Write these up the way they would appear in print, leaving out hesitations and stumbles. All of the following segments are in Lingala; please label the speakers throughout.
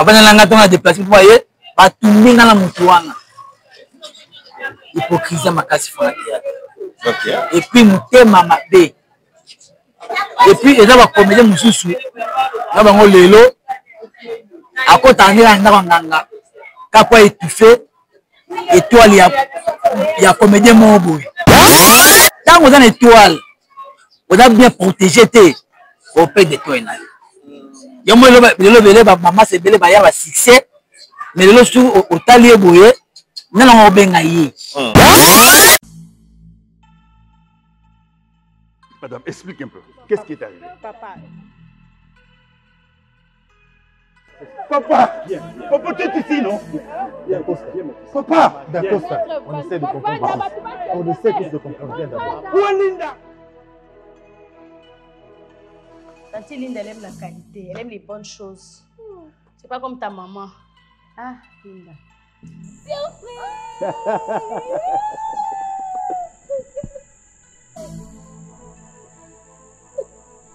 Speaker 1: Bavandela nga ntongo na déplace mpo ye batumbi nga na motu wana. Hypocrisie makasi fona théâtre. Et puis motema mabe. Et puis eza ba comédien mosusu na bango lelo akotaka nde na ndako ya nganga kaka étouffe étoile ya, ya comédien moko boye. Ntango oza na étoile oza bien protégé te, opede étoile na yo. Yango lelo ebele bamasa ebele baya ba succès, mais lelo soki otali ye boye nde nango obenga ye.
Speaker 2: Madame, explique un peu. Qu'est-ce qui est arrivé?
Speaker 3: Papa.
Speaker 2: Papa, papa, tu es ici, non? Papa!
Speaker 4: D'accord, on essaie de comprendre. On essaie tous de comprendre bien d'abord.
Speaker 2: Où est Linda?
Speaker 3: Tante Linda, elle aime la qualité, elle aime les bonnes choses. C'est pas comme ta maman. Ah, Linda.
Speaker 5: Surprise!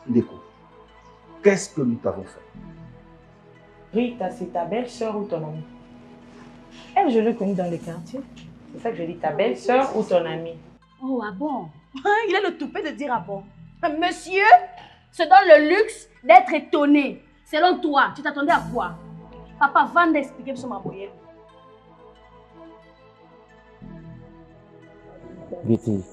Speaker 2: Ndeko, qu'est-ce que nous t'avons fait?
Speaker 6: Rita, c'est ta belle-sœur ou ton amie? Elle, je l'ai connue dans le quartier. C'est ça que je dis, ta belle-sœur ou ton amie?
Speaker 3: Oh, ah bon? Il a le toupet de dire ah bon. Monsieur se donne le luxe d'être étonné. Selon toi, tu t'attendais à quoi? Papa, va d'expliquer sur ma moyenne.
Speaker 7: Betty.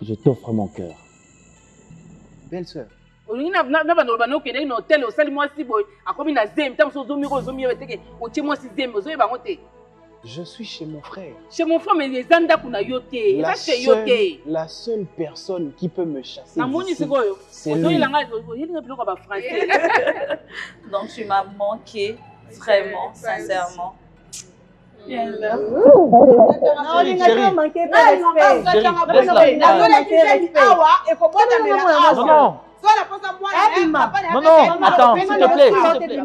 Speaker 7: Je t'offre mon cœur.
Speaker 4: Belle-sœur.
Speaker 8: Olingi na bando oloba na okendeki na hotel osali mwasi boye akomi na zemi ntango mosusu ozomi ozomi yeba teke otie mwasi zemi ozoyeba yango te.
Speaker 4: Je suis chez mon frère.
Speaker 8: Chez mon frère, mais eza ndako na yo te, eza chez yo te.
Speaker 4: La seule personne qui peut me chasser
Speaker 8: Namoni
Speaker 4: d'ici,
Speaker 8: sikoyo.
Speaker 4: c'est lui.
Speaker 8: Ozoyelanga oyelinga biloko ya ba français.
Speaker 9: Donc tu m'as manqué vraiment, sincèrement.
Speaker 10: Non, non, attends, s'il te plaît, s'il te plaît.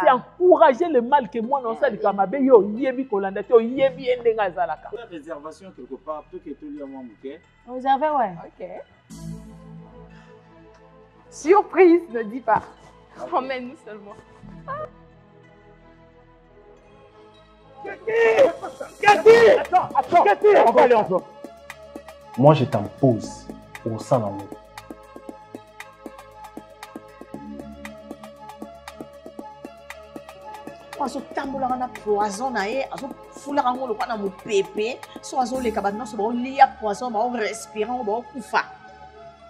Speaker 11: C'est encourager le mal que moi, non, ça, le yo, yebi kolanda te, yebi ndenge azalaka.
Speaker 12: Réservation quelque part, tout est tout lié à moi, ok?
Speaker 3: Réservé, ouais.
Speaker 5: Ok. Surprise, ne dis pas. Emmène-nous seulement.
Speaker 2: Cathy! Attends, attends, Cathy!
Speaker 4: On va aller ensemble. Moi, je t'impose au sein d'un mot.
Speaker 6: Azotambolaka na poison na ye, azofulaka yango lokola na mopepe, so azoleka bato nyonso baolia poison, baorespire yango, baokufa.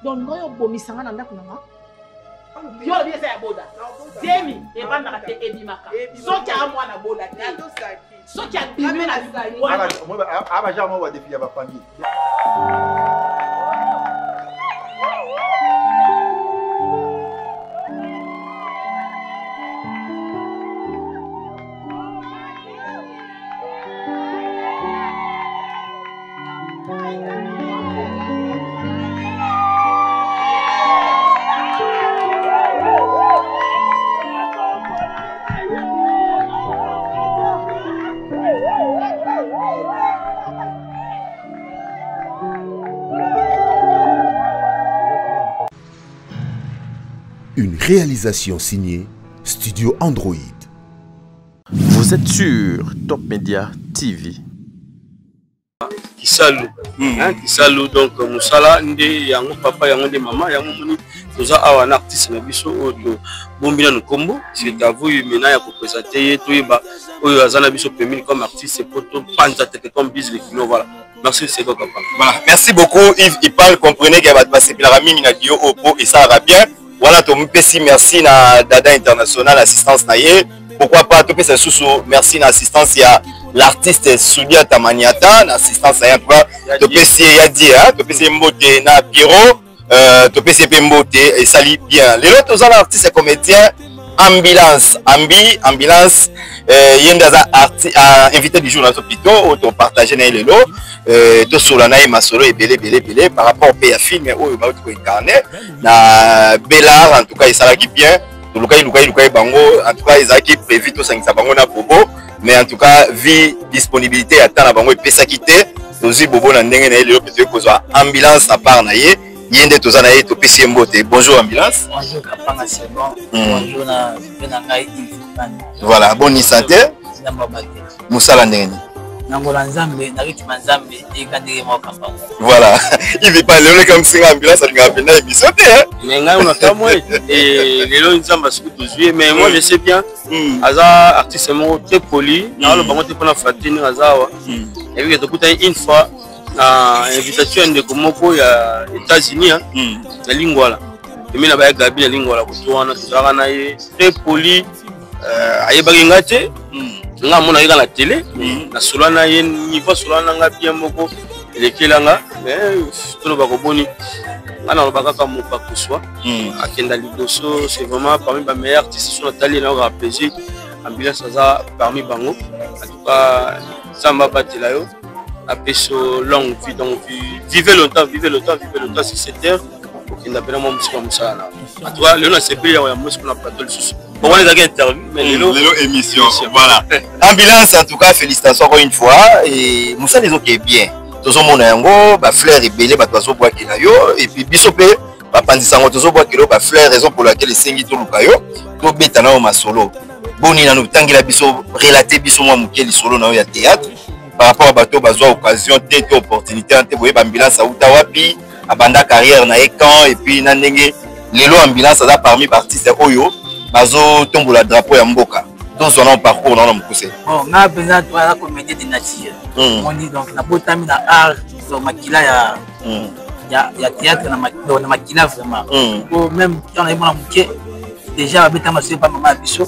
Speaker 6: Donc ngai obomisanga na ndako na nga.
Speaker 8: Yo olobi eza ya boda. Zemi evandaka te, ebimaka. Soki aa mwana boda te. Soki abimi na wana.
Speaker 2: Aba genre moi défi ya ba famille.
Speaker 13: Une réalisation signée Studio Android.
Speaker 14: Vous êtes sur Top Media TV.
Speaker 15: Kisalu, hein, Kisalu, donc mosala nde yango papa yango nde mama yango moni toza awa na artiste na biso oyo tobombi nanu nkombo. C'est à vous maintenant ya kopresente ye, toyeba oyo aza na biso pembeni comme artiste po topanza tete comme bise le kilo. Voilà, merci Seko Papa.
Speaker 16: Voilà, merci beaucoup Yves Ipal. Comprenez que bato basepelaka mingi na dio oyo po esalaka bien. Voilà, tomipesi merci na Dada International, assistance na ye. Pourquoi pas topesa lisusu merci na assistance ya l'artiste Sudia Tamaniata, na assistance na ye. En tout cas, topesi ye ya die, hein, topesi ye mbote na Pierrot, topesi ye mpe mbote, esali bien. Lelo toza na artiste comédien Ambulance, Ambi, Ambulance, ye nde aza invité du jour na biso plutôt, oyo topartage na ye lelo, tosola na ye masolo ebele ebele ebele par rapport mpe ya film oyo bauti koincarne na Bellar. En tout cas esalaki bien, tolukaki lukaki lukaki bango, en tout cas ezalaki prévu tosangisa bango na Bobo. Mais en tout cas, vie disponibilité ya temps na bango epesaki te. Tozwi bobo na ndenge na ye lelo mpe toyei kozwa ambulance na part na ye. Ye nde toza na ye topesi ye mbote. Bonjour ambulance.
Speaker 1: Bonjour Kapanga, c'est bon. Bonjour na mpe na ngai Yves Kani.
Speaker 16: Voilà, boni santé?
Speaker 1: Nzambe abatela.
Speaker 16: Mosala ndenge nini?
Speaker 1: Na ngola Nzambe, na rythme ya Nzambe, eyeka ndenge moko Kapanga.
Speaker 16: Voilà. Yves pa lelo leka msinga ambulance alingaka mpenza émission te. Hein?
Speaker 15: Mais ngai on akamwe et lelo Nzambe asuki tozwi ye mais moi je sais bien aza artiste moko très poli naoloba ngo te mpona flatte ndenge aza awa eyebi ke tokutani une fois na invitation ya ndeko moko ya États-Unis na Lingwala emi na baya Gabi na Lingwala koto wana tozalaka na ye très poli ayebaki nga te nga amonaki kaka na tele nasolola na ye niveau asolola na nga bien moko elekela nga mais toloba koboni nga naloba kaka mopakuswa akenda liboso. C'est vraiment parmi ba meilleurs artistes so natali ye nayokaka plaisir. Ambulance aza parmi bango. En tout cas Nzambe abatela yo, apesi yo longue vie, donc vivez longtemps, vivez longtemps, vivez longtemps sur cette terre. Okenda mpena mwa mosika mosala na en tout cas lelo nasepeli yango ya mosiko na plateau lisusu. Bon, wana ezalaki interview mais lelo
Speaker 16: lelo émission. Voilà, ambulance, en tout cas félicitations encore une fois. Et mosala ezokee bien, tozomona yango bafleur ebele bato bazobwakela yo et puis biso mpe bapanzisa yango tozobwakela yo bafleur, raison pour laquelle esengi toluka yo tobeta na yo masolo. Boni nanu tangela biso, relate biso mwa moke lisolo na yo ya théâtre par rapport à bato bazwa occasion te to opportunité te boyeba ambulance auta wapi, abanda carrière na ye quand et puis na ndenge lelo ambulance aza parmi baartiste oyo bazotombola drapeau ya mboka. Tozwa na parcours na wana mokuse.
Speaker 1: Bon, nga mpenza toza comédien de nature. Moni donc nabotami na art, donc makila ya ya théâtre na makila vraiment. Po même ntango naye mwana moke déjà babeta masolo epa mama ya biso,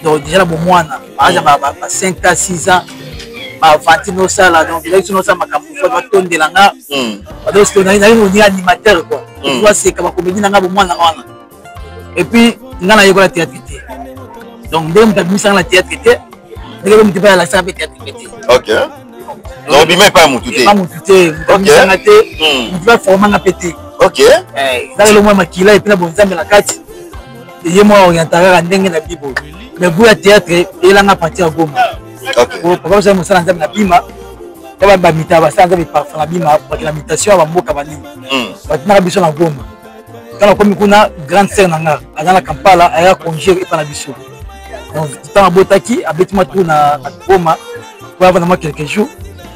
Speaker 1: donc déjà na bomwana baza ba 5 ans 6 ans baaventure nosala, donc ezalaki so nosala makambo fo batondela nga nayi animateur quoi, baseka bacomédie na nga bomwana wana. Et puis nga nayekola théâtre te, donc ndenge moto abimisanga na théâtre te, ndenge mpe moto mpe alakisaka mpe théâtre mpe te.
Speaker 16: Ok, donc obima epai ya motu te?
Speaker 1: Epa motu te, moto abimisanga te, motu mpe aformanga mpe te. Ezaka elongo ya makila epuis na bonzambe na kati ye mwa orienta kaka ndenge na bibo. Mais goût ya théâtre eyelanga partir ya Goma. Papa osala mosala nzambe na bima ya bamita basala nzambe parfum na bima bakela mitation ya bamboka banini batinaka biso na Goma. Ntango akomi kuna, grande sœur na nga aza na Kampala, aya congé epa na biso. Donc ntango abotaki abeti mwa tour na Goma po avanda mwa quelques jours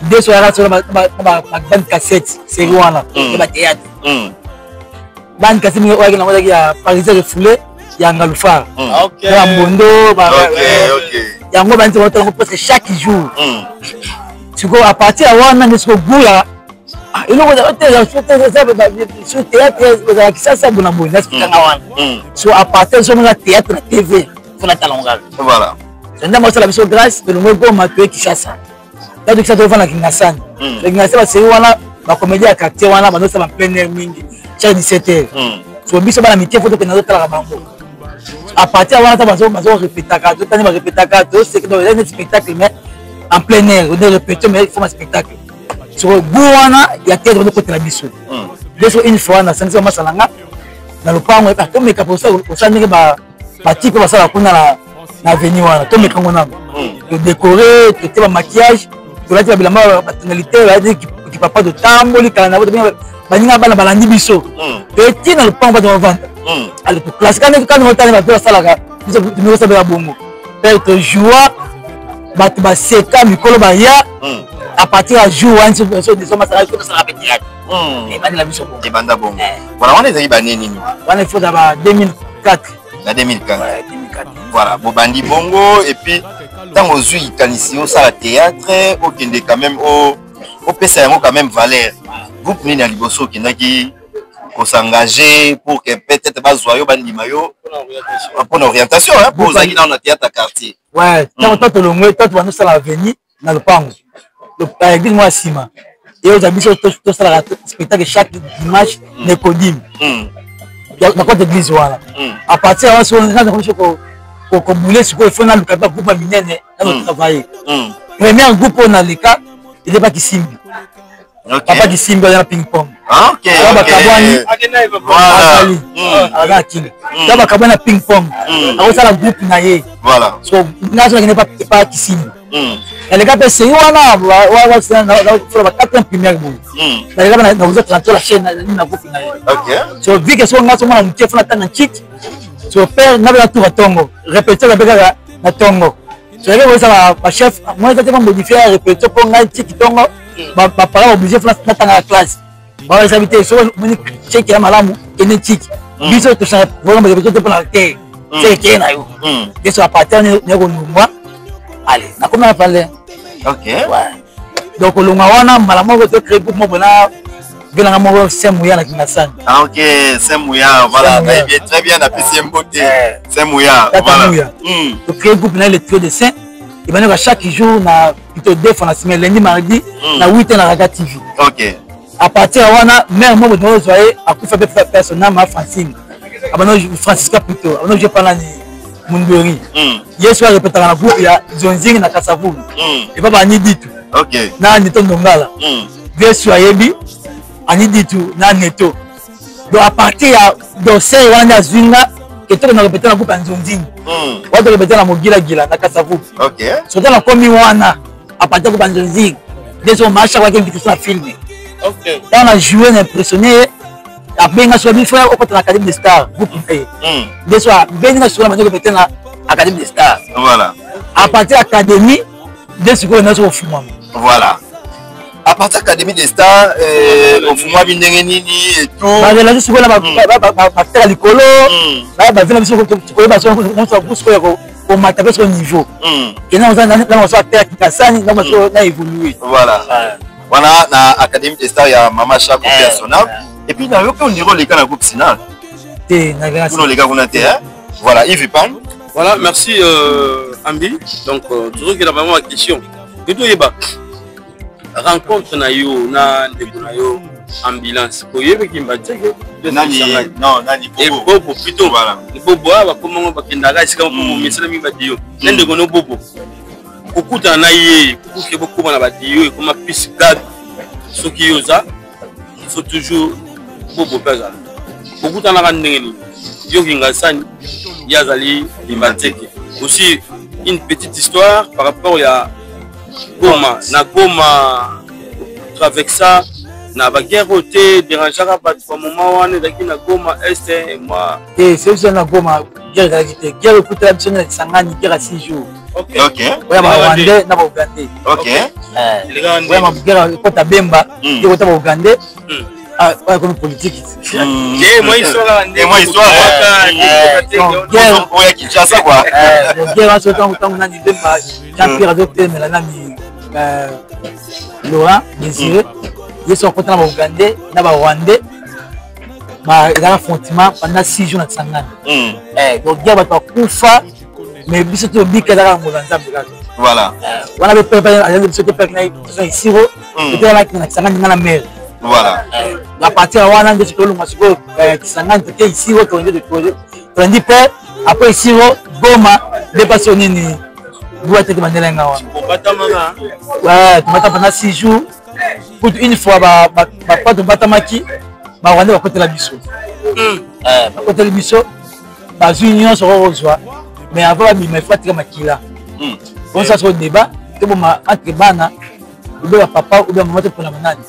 Speaker 1: nde so ayaka so na bande cassette série wana ya bathéâtre. Bande cassette mingi oyaki nango ezalaki ya Parisien refoulé ya Ngalufar na bambondo yango banzi baotalango presque chaque jour. Sikoyo à partir ya wana nde sikoyo gula eloko sur théâtre ezala Kisasa bona boye nasikanga wana. So à partir so mona théâtre na TV fo natala ngo kaka.
Speaker 16: Voilà.
Speaker 1: So nzambe asala biso grâce, tolongwe Goma toye Kisasa. Ntango Kisasa tofanda Kingasani, Kingasani baseri wana bacomédie ya quartier wana bandosala plein air mingi chaque 17 heures. So biso bana mike fo tokende totalaka bango. À partir ya wana ta bazorepetaka, totani barepetaka, toseka neti spectacle mais en plein air, on est répété mais il faut ma spectacle. Sikoyo goût wana ya théâtre bazokotela biso nde so une fois nasangisi bamasala nga na lopango, tomeka kosala ndenge batipe basala kuna na avenue wana, tomeka ngo nano, todécore, totie bamaquillage, tolati babilamba batonalité, balati kipapa, totamboli kala na baninga bana balandi biso, toetie na lopango bato bavanda. Ale toclasse kani otani bato basalaka biso tomikosabela bongo mpe tojoua, bato baseka, mikolo baya. À partir ya jour wana masala tosalaka mpe théâtre ebandela biso bongo.
Speaker 16: Ebanda bongo. Voilà, wana ezalaki bane nini?
Speaker 1: Wana il faut ba 2004.
Speaker 16: Na 2004, voilà, bobandi bongo. Et puis ntango ozwi likanisi osala théâtre, okende quand même opesa yango quand même valeur, groupe nini ya liboso okendaki kosengage pour que peut-être bazwa yo, bandima yo mpona orientation, mpo ozalaki nano na théâtre ya quartier?
Speaker 1: Ouais, ntango to tolongwe to tobanda osala avenue na lopango na église mwa nsima eyoza biso tosalaka spectacle chaque dimanche na Ecodim na compte église wana. À partir ya wana so kobule sikoyo ifo naluka bagroupe ya minene nano travailler. Première groupe oyo naleka ezebaki Simbi. Papa Kisimbi aza na ping pong. Awa bakabwani azali aza na kini. Awa bakabwani na ping pong. Akosala groupe na ye. So nga so nakende pa Kisimbi. Naleka mpe sei wana ba quatrième primaire boye. Naleka mpe nakoza 33 la chaîne na groupe na ye. So vu que so nga so mwana moke fona tanga nchik. So père nga mpe natuka tongo. Répétition mpe kaka na tongo. Soki koyesa bachef moi eza te bamodifie ya répétition mpo ngai tiki ntongo baparent oblige fo natanga na classe bayesabi te soki omoni cheki ya malamu kende tiki biso tosanga programme répétition te mpona te seke keye na yo te so apartir naye kolongwa ale nakomi na palais donc kolongwa wana mbala moko to crée groupe moko na Belanga moko Saint Mouya na Kingasani.
Speaker 16: Ah ok, Saint Mouya, voilà, très bien, très bien, napesi ye mbote. Saint Mouya, voilà.
Speaker 1: Mouya. To créer groupe na le trio de Saint. Et ben chaque jour na plutôt deux fois na semaine, lundi, mardi, na 8 na Raga TV.
Speaker 16: Ok.
Speaker 1: À partir ya wana, mère moko to zwa ye akufa pe personne na Francine. Abano Francisca plutôt, abano je parle ni Mundori. Yesu a répétaka na groupe ya Zonzing na Kasavubu. Et pas ba ni ditu.
Speaker 16: Ok.
Speaker 1: Na Nito Ndongala. Yesu ayebi ani ditu na neto donc à partir ya dossier wana nde azwi nga ke tokenda kopeta na groupe ya nzonzini wana tokopeta na mogilagila na kasavubu soki nakomi wana à partir ya groupe ya nzonzini nde so maasha kwaki invitation na filme ntango na joue na impressionne ye abenga soki bifo okota na académie de star groupe na ye nde so abengi nga sikoyo na bandi kopeta na académie de star
Speaker 16: voilà
Speaker 1: à partir ya académie nde sikoyo nazo kofungwama
Speaker 16: voilà à partir académie des stars ofungwami ndenge nini et tout
Speaker 1: barelation sikoyo na bateka likolo bavie na biso koyeba sikoyo komata mpe sikoyo niveau kena oza ateka kingasani na évolue
Speaker 16: voilà wana na académie des stars ya mama chako personnel et puis nayoki ondire oleka na groupe sinal
Speaker 1: te
Speaker 16: kuna oleka kuna te voilà Yves Pan.
Speaker 15: Voilà, merci Ambi. Donc, toujours qu'il a vraiment la question. Et tout, rencontre na yo na ndeko na yo ambulance oyebaki mbateke
Speaker 16: nani non nani
Speaker 15: bobo bobo plutôt voilà bobo awa bakomango bakendaka esika moko momesana mingi badiyo na ndeko no bobo kokutana na ye kuke bokóma na badiyo ekoma pis gag soki yo oza il faut toujours bobo mpe azala bokutanaka ndenge nini yo kingasani ye azali limbateke aussi une petite histoire par rapport ya Goma na Goma travexa na baguerre oyo te dérangeaka bato ba moment wana ezalaki na Goma est moi
Speaker 1: te c'est biso na Goma guerre ezalaki te guerre ekutela biso na Kisangani guerre ya 6 jours oya ba Rwandais na ba Ougandais oya ma guerre ekota Bemba ekota ba Ougandais oya komi politique
Speaker 16: moi histoire oya Kinshasa quoi
Speaker 1: guerre wana soki ntango nani Bemba Jean Pierre azotelemela nani Laurent Désiré ye soki akota na ba Ougandais na ba Rwandais ezalaka affrontement pendant 6 jours na Kisangani donc guerre bato bakufa mais biso tobika ezalaka ngolu ya Nzambe kaka
Speaker 16: voilà
Speaker 1: wana pe père azali biso te père na isiro totelaki na Kisangani nga na mare
Speaker 16: voilà
Speaker 1: à partir ya wana nde tolongwa sikoyo Kisangani toke isiro tolandi père après isiro Goma nde mpasi oyo nini bua teke bandela nga wana ouais tobata pendant 6 jours kutu une fois bapa tobatamaki barwandais bakotela biso bakoteli biso bazwi nyonso okozwa mais avant babima ifo atika makila bonsa soko débat toboma entre bana obe bapapa obe bamama topona banani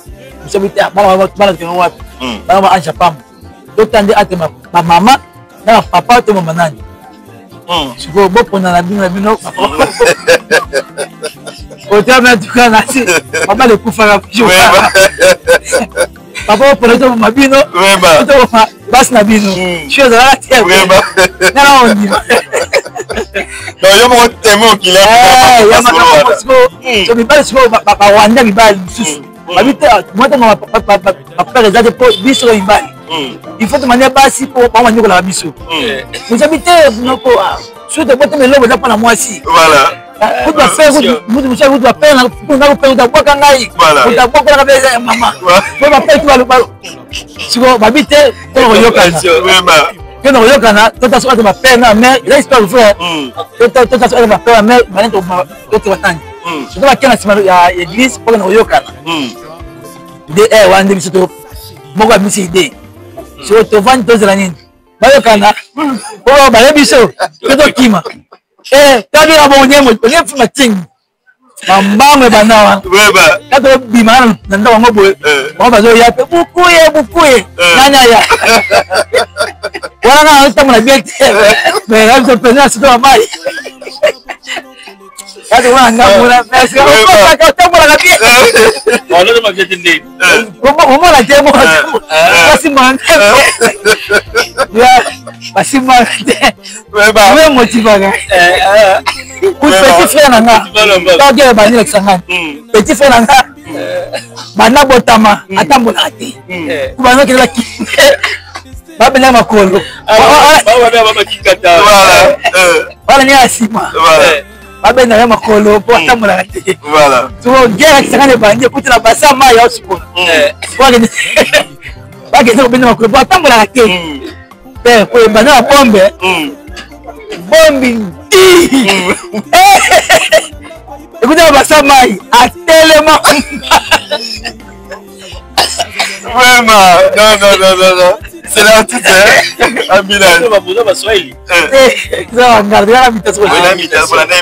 Speaker 1: biso te bana tokende wapi bana ba age ya pamba totande entre bamama na bapapa toboma nani sikoyo bopona na bino na bino otama tuka nasi mabala ekufaka papa opona toboma bino toboma basi na bino sio ezalaka te nana ondima
Speaker 16: yo moko teme okila
Speaker 1: so mibali sikoyo barwanda mibali mosusu babi te mwa ntango bapere eza te mpo biso to mibali il faut tomania basi mpo bango banyokolaka biso ozabi te noko soki tobotama eloko eza mpo na mwasi kutu bafere mutu mosusu kutu bapere nga kopere kutu abwaka ngai kutu abwakolaka mpe eza ya mama po bapere tu sikoyo babi te tona koyokana tona koyokana tota soki ata bapere na mare eza histoire vrai tota soki ata bapere na mare bane totobatani soki bakei na nsima ya église mpo na koyokana. Nde eh wana nde biso to moko abimisi idée. Sikoyo tovandi tozela nini? Bayokana oyo baye biso to tokima. Eh tabela bongo nye mo nye fuma ting. Bambango ebanda wana. Kaka obima na ndako yango boye. Bango bazoya pe bukuye bukuye. Nani aya? Wana nga nazotambola bien te. Mais na biso mpenza na sito ya mai. Kaka wana nga mona mais okotaka otambolaka bien. Omona te basimbaka te. Basimbaka te. We motivaka. Kutu petit frère na nga ntango ebandi na Kisangani. Petit frère na nga banda botama atambolaka te. Kubanda okende babenda makolo wana nde ya nsima babendaka makolo mpo atambolaka te so guerre ya Kisangani ebandi ekuti na basa mai ya osikola bakende kobenda makolo mpo atambolaka te te po ebanda na bombe bombi ti ekuti na basa mai atelema.
Speaker 16: Vraiment, non, non, non, non, non. C'est l'artiste, hein? Ambulance.
Speaker 15: Babuza baswahili.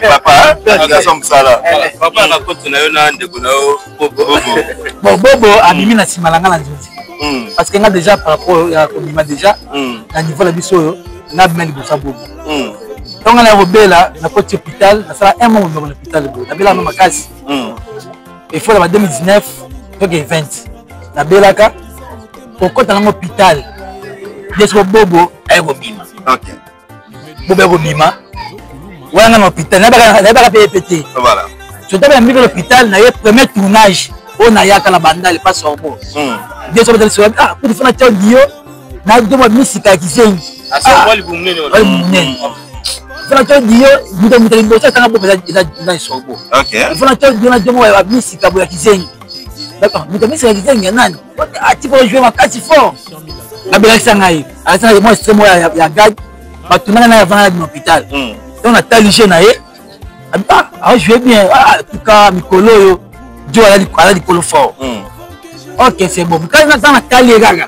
Speaker 16: Papa, garçon mosala.
Speaker 15: Papa na kote na yo na ndeko na yo Bobo.
Speaker 1: Bon, Bobo abimi na nsima na nga na nzonzi. Parce que nga déjà par rapport ya kobima déjà na niveau na biso oyo nga abima liboso ya Bobo. Ntango nga na ya kobela na koti hôpital, nasala un mois mobimba na hôpital boye. Nabela no makasi. Il faut na ba 2019 toke 20 nabelaka kokɔta nango hôpital nde soko Bobo aye kobima. Bobo aye kobima wana nga na hôpital nayebaka mpe ye pe te. Sotabe na mibiki na hôpital na ye premier tournage oyo nayaka na Bandale pa Sorbo nde soko batali soko ah kutu fana tia dio na domo misika ya kizengi monene fana tia dio moto moto liboso atanga Bobo eza Sorbo fana tia dio na domo ya misika boya kizengi. Moto misika ya kizengi ya nani atika ojue makasi fort abelakisa ngai alakisa mwa extrait moko ya gag batunaka naye avanda na hôpital. Donc natali jeu na ye, ajoue bien tuka mikolo oyo jo aza likolo fort. Ok, c'est bon. Kasi ntango natali ye kaka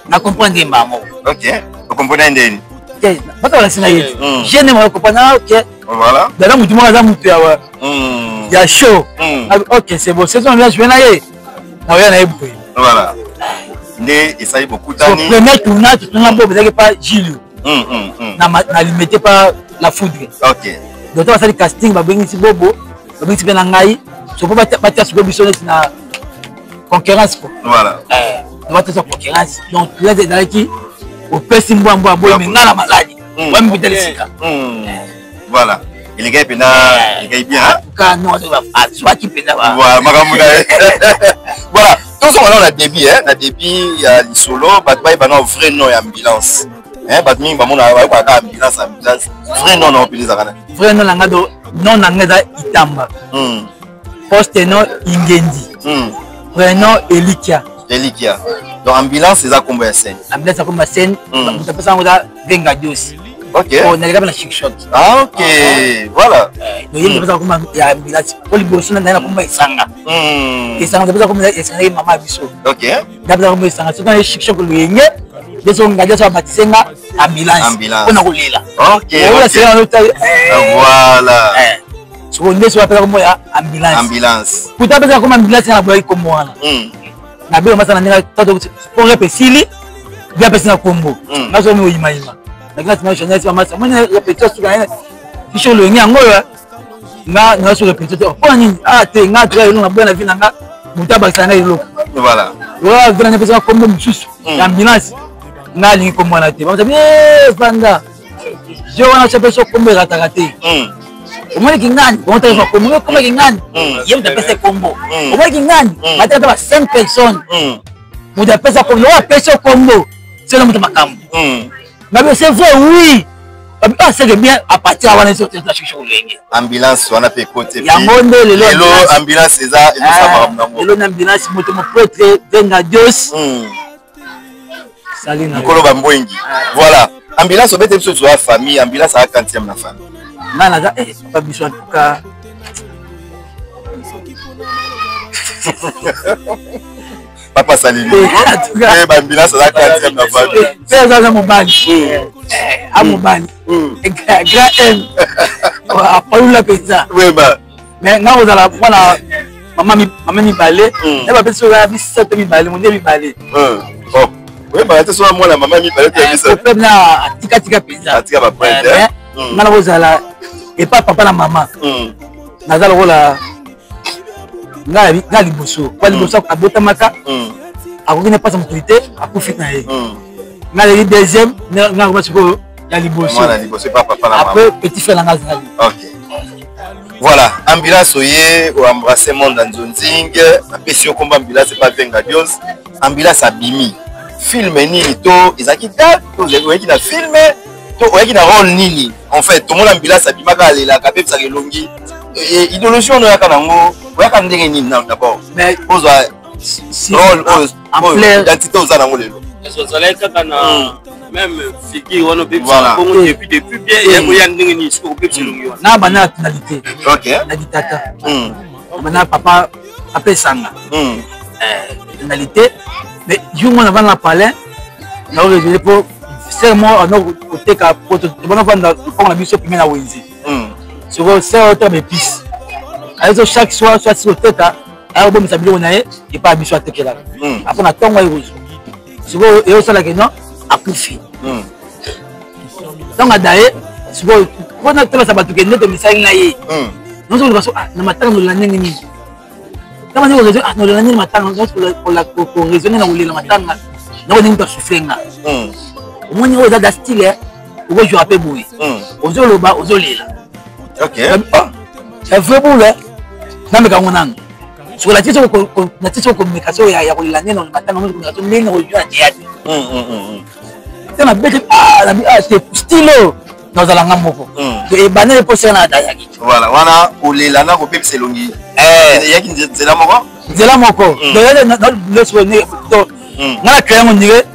Speaker 1: na comprendre ye mbala moko.
Speaker 16: Ok, okomprendre ndeni?
Speaker 1: Bato balakisi na ye je nde moko comprendre. Ok, dada motu moko aza motu ya show. Ok, c'est bon, saison ya joue na ye naoya na ye boye.
Speaker 16: Voilà nde esali bokutani.
Speaker 1: Premier tournage totourna Bobo ezalaki pa Gilio na Limete pa La Foudre. Donc basali casting, babengisi Bobo, babengisi mpe na ngai so mpo batia sikoyo biso neti na concurrence ko. Batia concurrence, donc tournage ezalaki opesi mbwa mbwa boye me ngai na maladi wamikuta lisika.
Speaker 16: Voilà, elekaki mpenza, elekaki bien.
Speaker 1: Ka non, azwaki mpenza.
Speaker 16: Voilà makambo na ye. Voilà, tozonga nao na début, hein, na début ya lisolo. Bato bayeba nao vrai nom ya Ambulance, hein. Bato mingi bamona bayokaka kaka Ambulance, Ambulance. Vrai nom nao mpenza ezalaka na
Speaker 1: Vrai nom na nga do nom na nga eza Itamba, poste nom Ingendi, prénom Elikia.
Speaker 16: Elikia. Donc Ambulance eza kombo ya scène?
Speaker 1: Ambulance eza kombo ya scène. Moto apesa yango eza Venga Diosi. Naleka mpe na Chic Shot.
Speaker 16: Ah, ok, voilà.
Speaker 1: Donc ye moto apesa kombo ya Ambulance po liboso na naye na kombo Esanga. Esanga, moto apesa kombo Esanga ye mama ya biso. Ndapesa kombo Esanga. Soki naye Chic Shot loyenge nde so ngadi so abatise nga Ambulance mpona kolela.
Speaker 16: Voilà.
Speaker 1: Soko nde so apesa kombo ya Ambulance.
Speaker 16: Ambulance.
Speaker 1: Kuta apesa kombo Ambulance nga naboyaki kombo wana. Nabelo masana ndenge po rep esili bi apesi na kombo nga so mi oyimayima nakina nsima chanel nsima masa moni répétition suka na fiche olongi yango oyo nga nazo répétition te. Mpo nini? Ah te, nga tuka eloko naboya na vie na nga moto abakisa nga eloko. Oyo vie na nga epesaka kombo mosusu ya Ambulance, nga alingi kombo wana te. Bamosabi vanda jo wana so apesa kombo erataka te. Omoniki ngani bongo kombo ekomaki ngani, ye moto apesa kombo. Omoniki ngani bataka ba 5 personnes, moto apesa kombo lokola apesi kombo selo moto makambo ngabi. C'est vrai, oui. Ah, c'est que bien à partir wana eza na shushu olenge.
Speaker 16: Ambulance wana mpe ekote.
Speaker 1: Yango nde lelo.
Speaker 16: Lelo Ambulance eza ezosala makambo nango.
Speaker 1: Lelo na Ambulance moto mopretre Venga Dios
Speaker 16: mokolo bambwengi. Voilà, Ambulance obete biso toza famille. Ambulance aya quantième na famille?
Speaker 1: Nga naza papa biso en tout cas.
Speaker 16: asali nini baambulance aza quatrième na famille.
Speaker 1: Mpe aza mobali, a mobali grand M apalula mpenza. Mais nga kozala mwana mama mibale na bapesi oyo misato, mibale monde mibale.
Speaker 16: Oyebaka te soki mwana mama mibale to ya misato.
Speaker 1: Problème na atikatika mpenza.
Speaker 16: Atika bapointe.
Speaker 1: Nga na kozala epa papa na mama, naza lokola nga liboso po liboso abotamaka, akoki na mpasa mokili te, akufi na ye. Nga azali deuxième, nga akoma sikoyo ya liboso. Après petit frère nanga azali.
Speaker 16: Ok, voilà, ambulance oye oembrasse monde ya nzonzing, apesi yo komba ambulance epa Venga Dios. Ambulance abimi film nini to ezalaki date to oyaki na film to oyaki na rôle nini? En fait, tomona ambulance abimaka, alelaka, apebisaka elongi. Idéologie wana oyaka nango, oyaka ndenge nini? Nano d'abord ozwa rôle oyo, identité oza nango lelo.
Speaker 15: Ozalaki kaka na même figure wana obebisa bongo depuis bien oya ndenge nini soki okobebisa elongi wana?
Speaker 1: Na bana ya tonalité na ditata, bana papa apesanga tonalité. Mais jour mwana vanda na palin, naoraisonne mpo sere moko ano koteka poto, tobana vanda lopango na biso pime na wenze. Sikoyo sere oteka baepice, ayezo chaque soir soit si koteka, aya kobomisa biloko na ye epai ya biso atekelaka. Apo na ntongo aye kozwa, sikoyo eyosalaka no akufi. Ntango adaye, sikoyo mpona tolasa bato ke nde tomisali na ye nyonso, koluka so na matanga nolela ndenge nini? Ntango nde koraisonne, nolela ndenge matanga, koraisonne na kolela matanga nako ndenge moto asouffle nga. Omoni oyo eza da style okozwaka mpe boye, ozoloba, ozolela ya vrai boule. Nameka yango nanu soko natie soko komeka so ya kolela ndenge na matanga, komeka so ndenge kozwa na théâtre te. Nabeti te style oyo, nazala nga moko ebandeli mpo seka na adayaki.
Speaker 16: Voilà, wana kolela na kobebisa elongi eyaki nzela moko.
Speaker 1: Nzela moko nga na créé yango ndire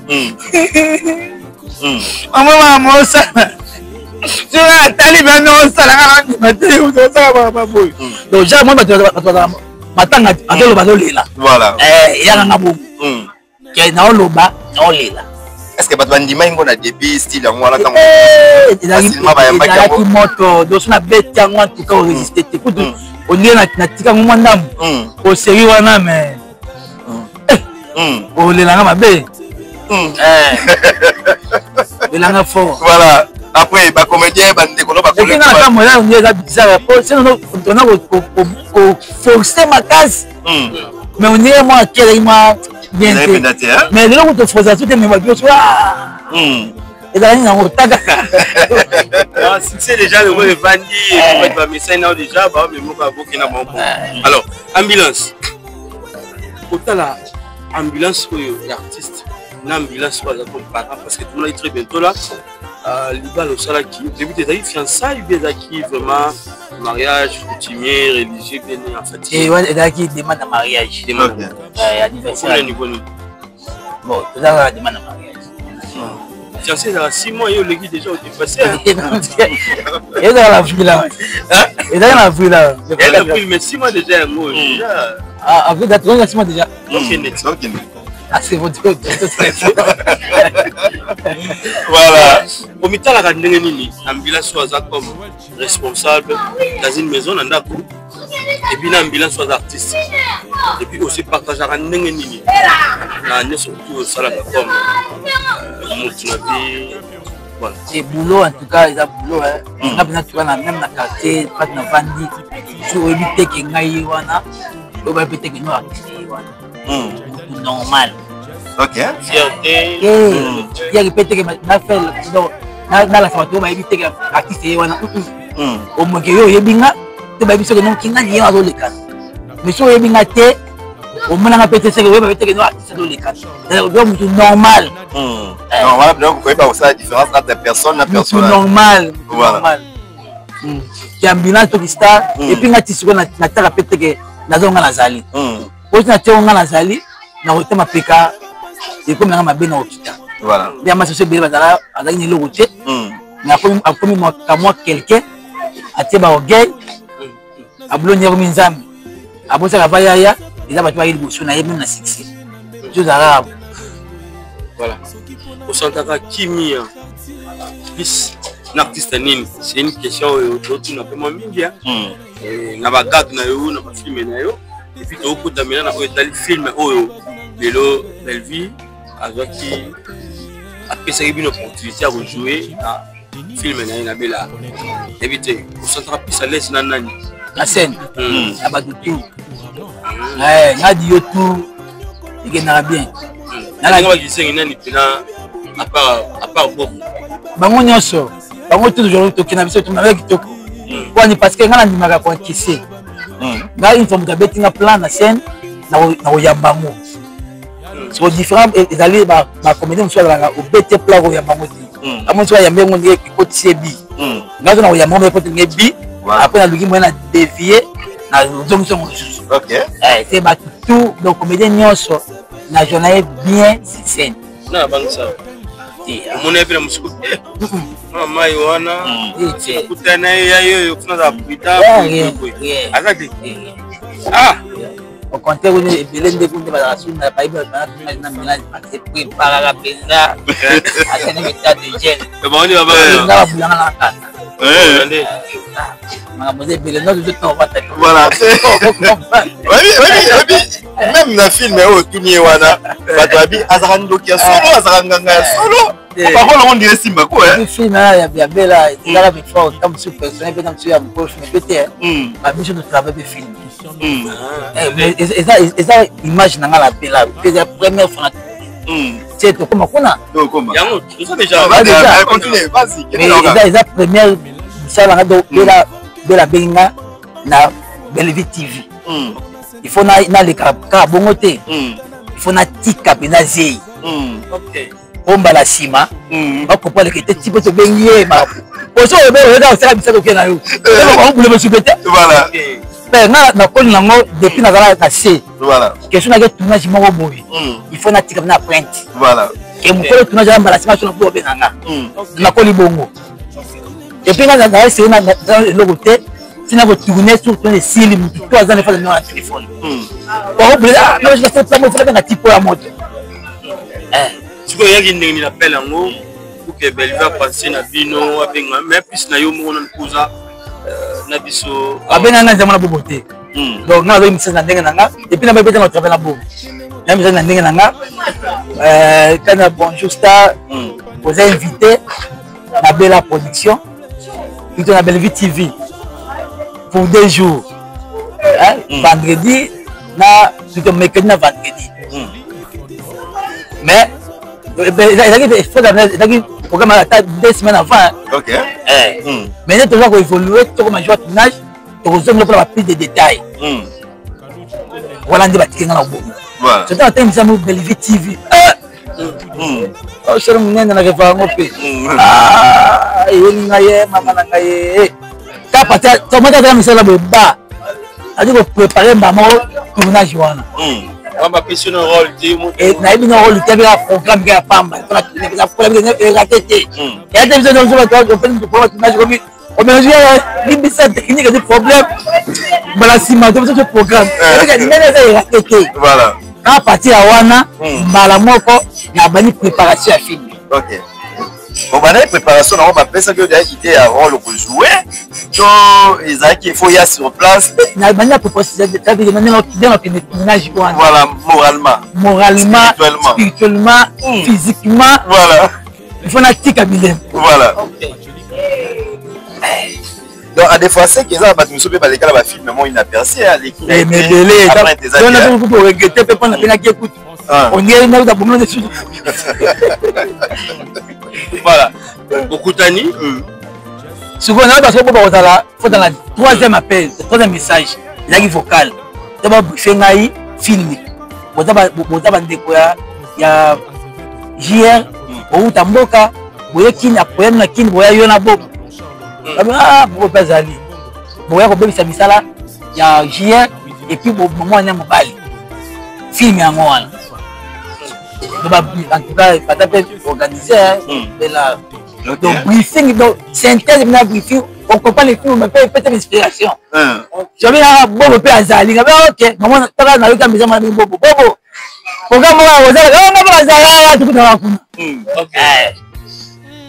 Speaker 1: mama mosala soki atali bana osalaka na ndima te, osala baboye. Donc genre moi bato bazala matanga, azoloba, azolela, eyaka nga bongo ke naoloba, naolela.
Speaker 16: Est ce que bato bandimaki ngo na début, style yango wana, ntango
Speaker 1: ezalaki moto doso nabeti yango? En tout cas oresiste te kutu, ondire natika yango mwa ndambo oseri wana, mais olelanga mabe, olelanga fort.
Speaker 16: Voilà, après bacomédien, bandeko no.
Speaker 1: Bacollègue na kambo eza nde eza bizarre po sino tona koforce makasi, mais ondire mwa akelaki mwa bien te. Mais lelo kutu force te, mais bato nyonso ezalaki nango ta kaka.
Speaker 15: Succès déjà le evandi, bato bamesai nao déjà baomemoko abokena bango. Alors ambulance, kotala ambulance oyo ya artiste na ambulance oyo aza comme parent, parce que tomonaki très bientôt là libala osalaki début, ezalaki fiançaille bien, ezalaki vraiment mariage coutumier, religieux bien en fait?
Speaker 1: Ezalaki demande ya mariage.
Speaker 15: Anniversaire niveau nini?
Speaker 1: Bon, tozalaka demande ya mariage.
Speaker 15: Fiancé ezalaka 6 mois, ye oleki déjà, odépassé.
Speaker 1: Ezalaka na avril awa, ezalaki na avril awa.
Speaker 15: Avril, mais 6 mois déjà yango déjà.
Speaker 1: Ah, avril, tozalaki na 6 mois déjà.
Speaker 15: Okende.
Speaker 1: Ah, c'est bon.
Speaker 15: Voilà, omitalaka ndenge nini ambulance oyo aza comme responsable dans une maison na ndako, et puis na ambulance oyo aza artiste, et puis osi partageaka ndenge nini na nyonso oyo osalaka comme motu na vie?
Speaker 1: Voilà. C'est boulot, en tout cas, eza boulot. Nga mpenza tuka na même na quartier pati na vandi, so oyebi te ke ngai ye wana, oyo bayebi te ke no artiste ye wana, motu normal.
Speaker 15: Fierté.
Speaker 1: Yaki mpe teke nalasa bato oyo bayebi teke artiste ye wana. Omoke yo oyebi nga te, bayebi soki noki nga ye azolekana, mais soki oyebi nga te, omonanga mpe te, seke oyeba mpe teke no artiste azolekana, oza motu normal.
Speaker 16: Non, wana biloko koyeba kosala différence entre personne na
Speaker 1: motu
Speaker 16: personnage.
Speaker 1: Normal.
Speaker 16: Voilà.
Speaker 1: Normal ki ambulance toki star. Et puis nga ti sikoyo nataka mpe teke nazonga, nazali oyo na tiongo, nga nazali na kotema peka, ekomi nanga mabe na kokita.
Speaker 16: Voilà.
Speaker 1: Nde ya masi ebele bazala azalaki na eloko te, mais akomi kamwa quelqu'un, atie baorgueil, abuloni, akomi nzambe, abosaka va yaya eza bato baye liboso na ye, même na succès. Tozalaka.
Speaker 15: Voilà. Osantaka kimia plus na artiste nini? C'est une question oyo totuna mpe mwa mingi na bagag na yo, na bafilme na yo, et puis tokokuta mena na oyo etali film oyo lelo Bellevue azwaki, apesaki bino opportunité ya kojoue na film na ye na Bela. Yebi te osantaka plus à l'aise na nani?
Speaker 1: Na scène na bato tout, nga di yo tout ekendaka bien.
Speaker 15: Ndenge bakisengi nani mpena à part Bobo?
Speaker 1: Bango nyonso, bango toujours tokenda biso tunaka kitoko kwani, parce que nga nandimaka koankese. Ngai une fois moto abeti nga plan na scène, nakoyamba yango. Siko différent ezali, bacomédien mosusu azalaka obete plan, koyamba yango te. Amoni soki ayambi yango ndenge ekotisi ye bi, ngai so nakoyamba yango ekoti ndenge bi, après naluki moyen na dévier, nazongisi yango lisusu te. Bato tout, donc comédien nyonso na jour na ye bien sur scène.
Speaker 15: Na bangisa omona ye mpe na mosuku mwana mai wana akutana ye ya yoyo kuna azala prida aza te.
Speaker 1: Au contraire, kuna ebele nde kuna bazalaka su na bayebi na mélange, base préparaka mpenza atani état de gel nga babulanga na kaka makambo eza ebele
Speaker 16: nototobataki. Voilà, oyebi même na film oyo otuni ye wana, bato babi azalaka ndoki ya solo, azalaka nganga ya solo, parole yango ndire esimba ko.
Speaker 1: Film ya Bela ezalaka befort, ta mosusu personnel mpe ta mosusu ya mokolo film mpe te, babiso totravaille mpe film eza image na nga na Bela mpe eza première fois na te tokoma kuna. Eza première mosala nga, donc Bela Bela abengi nga na Bellevue TV, il faut naleka kaka bongo te, il faut natika mpenza zei po mbala nsima bakomprendre ke te ti mpo tobengi ye poso oyo oyeka osala bisaka oke na yo obule mosupe te. Mpe nga nakoli nango depuis nazala na se question nake tournage moko boye, il faut natika na printe ke mokolo tournage ya mbala nsima sona mpo obenga nga. Nakoli bongo, et puis nga nazala eseye na eloko te ntina kotourne, surtout esili motu to aza nefasa na telefone baobenga tipo ya moto.
Speaker 15: Sikoyo eyaki ndenge nini appel yango pour que Bellevue apense na bino, abenga mais plus na yo moko nanu mpoza na biso?
Speaker 1: Abenga nga nzambe na bobo te, donc nga nazoyi misala na ndenge na nga, et puis na bayebetanga travail na bobo na misala na ndenge na nga. Kana bonjour star, oza invité na Bella Production, plutôt na Bellevue TV pour 2 jours, hein, vendredi na plutôt mercredi na vendredi. Mais ezalaki ezalaki programme ata 2 semaines avant. Mais nde toza koévolue, tokoma jour tournage, tokozongela mpona baplus de détail wana nde batiki nga na bongo. Surtout natangisa mo Bellevue TV, osolo monene na reva yango mpe eyeli ngai ye mama na ngai ye kapa tomaki atala misala boye ba azi koprépare mbala moko tournage wana.
Speaker 15: Bapesi na rôle te?
Speaker 1: Nayebi na rôle te, abeka programme ka ya pamba erate te, eya te. Biso nyonso bato tournage komi omélange limbisa technique ezi problème, mbala nsima to biso to programme ndenge eza erate te. À partir ya wana, mbala moko nabandi préparation ya film.
Speaker 16: Ok, obandaki préparation nango, bapesaki yo deja idée ya rôle okojoue to ezalaki il faut ya sur place?
Speaker 1: Nabandi na préparation ndenge nakende tournage wana.
Speaker 16: Voilà, moralement?
Speaker 1: Moralement, spirituellement, physiquement.
Speaker 16: Voilà.
Speaker 1: Il faut natika bilembo.
Speaker 16: Voilà, donc à des fois c'est eza na bato mosusu mpe baleka na bafilme mo inaperçu, aleki.
Speaker 1: Ebele oregrete mpe mpona bengaki ekutu ondire nakuta bomona lisusu.
Speaker 15: Voilà, okutani.
Speaker 1: Sikoyo na baso bo bakozala fota na troisième appel, troisième message ezalaki vocal to babriefe ngai film: boza bandeko ya JR, bouta mboka boye kini, akoyami na kini, boya yo na bobo, bobo mpe azali, boya kobebisa misala ya JR et puis mwana mobali film yango wana. En tout cas baza mpe organisé bela, donc briefing, donc synthèse na briefing, on comprend les films mais peut-être inspiration soki kaka bobo mpe azali ngabe. Ok, mama, taka nayoka meza mana bobo bobo. Programme moko ya kozala kaka nga mpe bazalaka tokutaka kuna.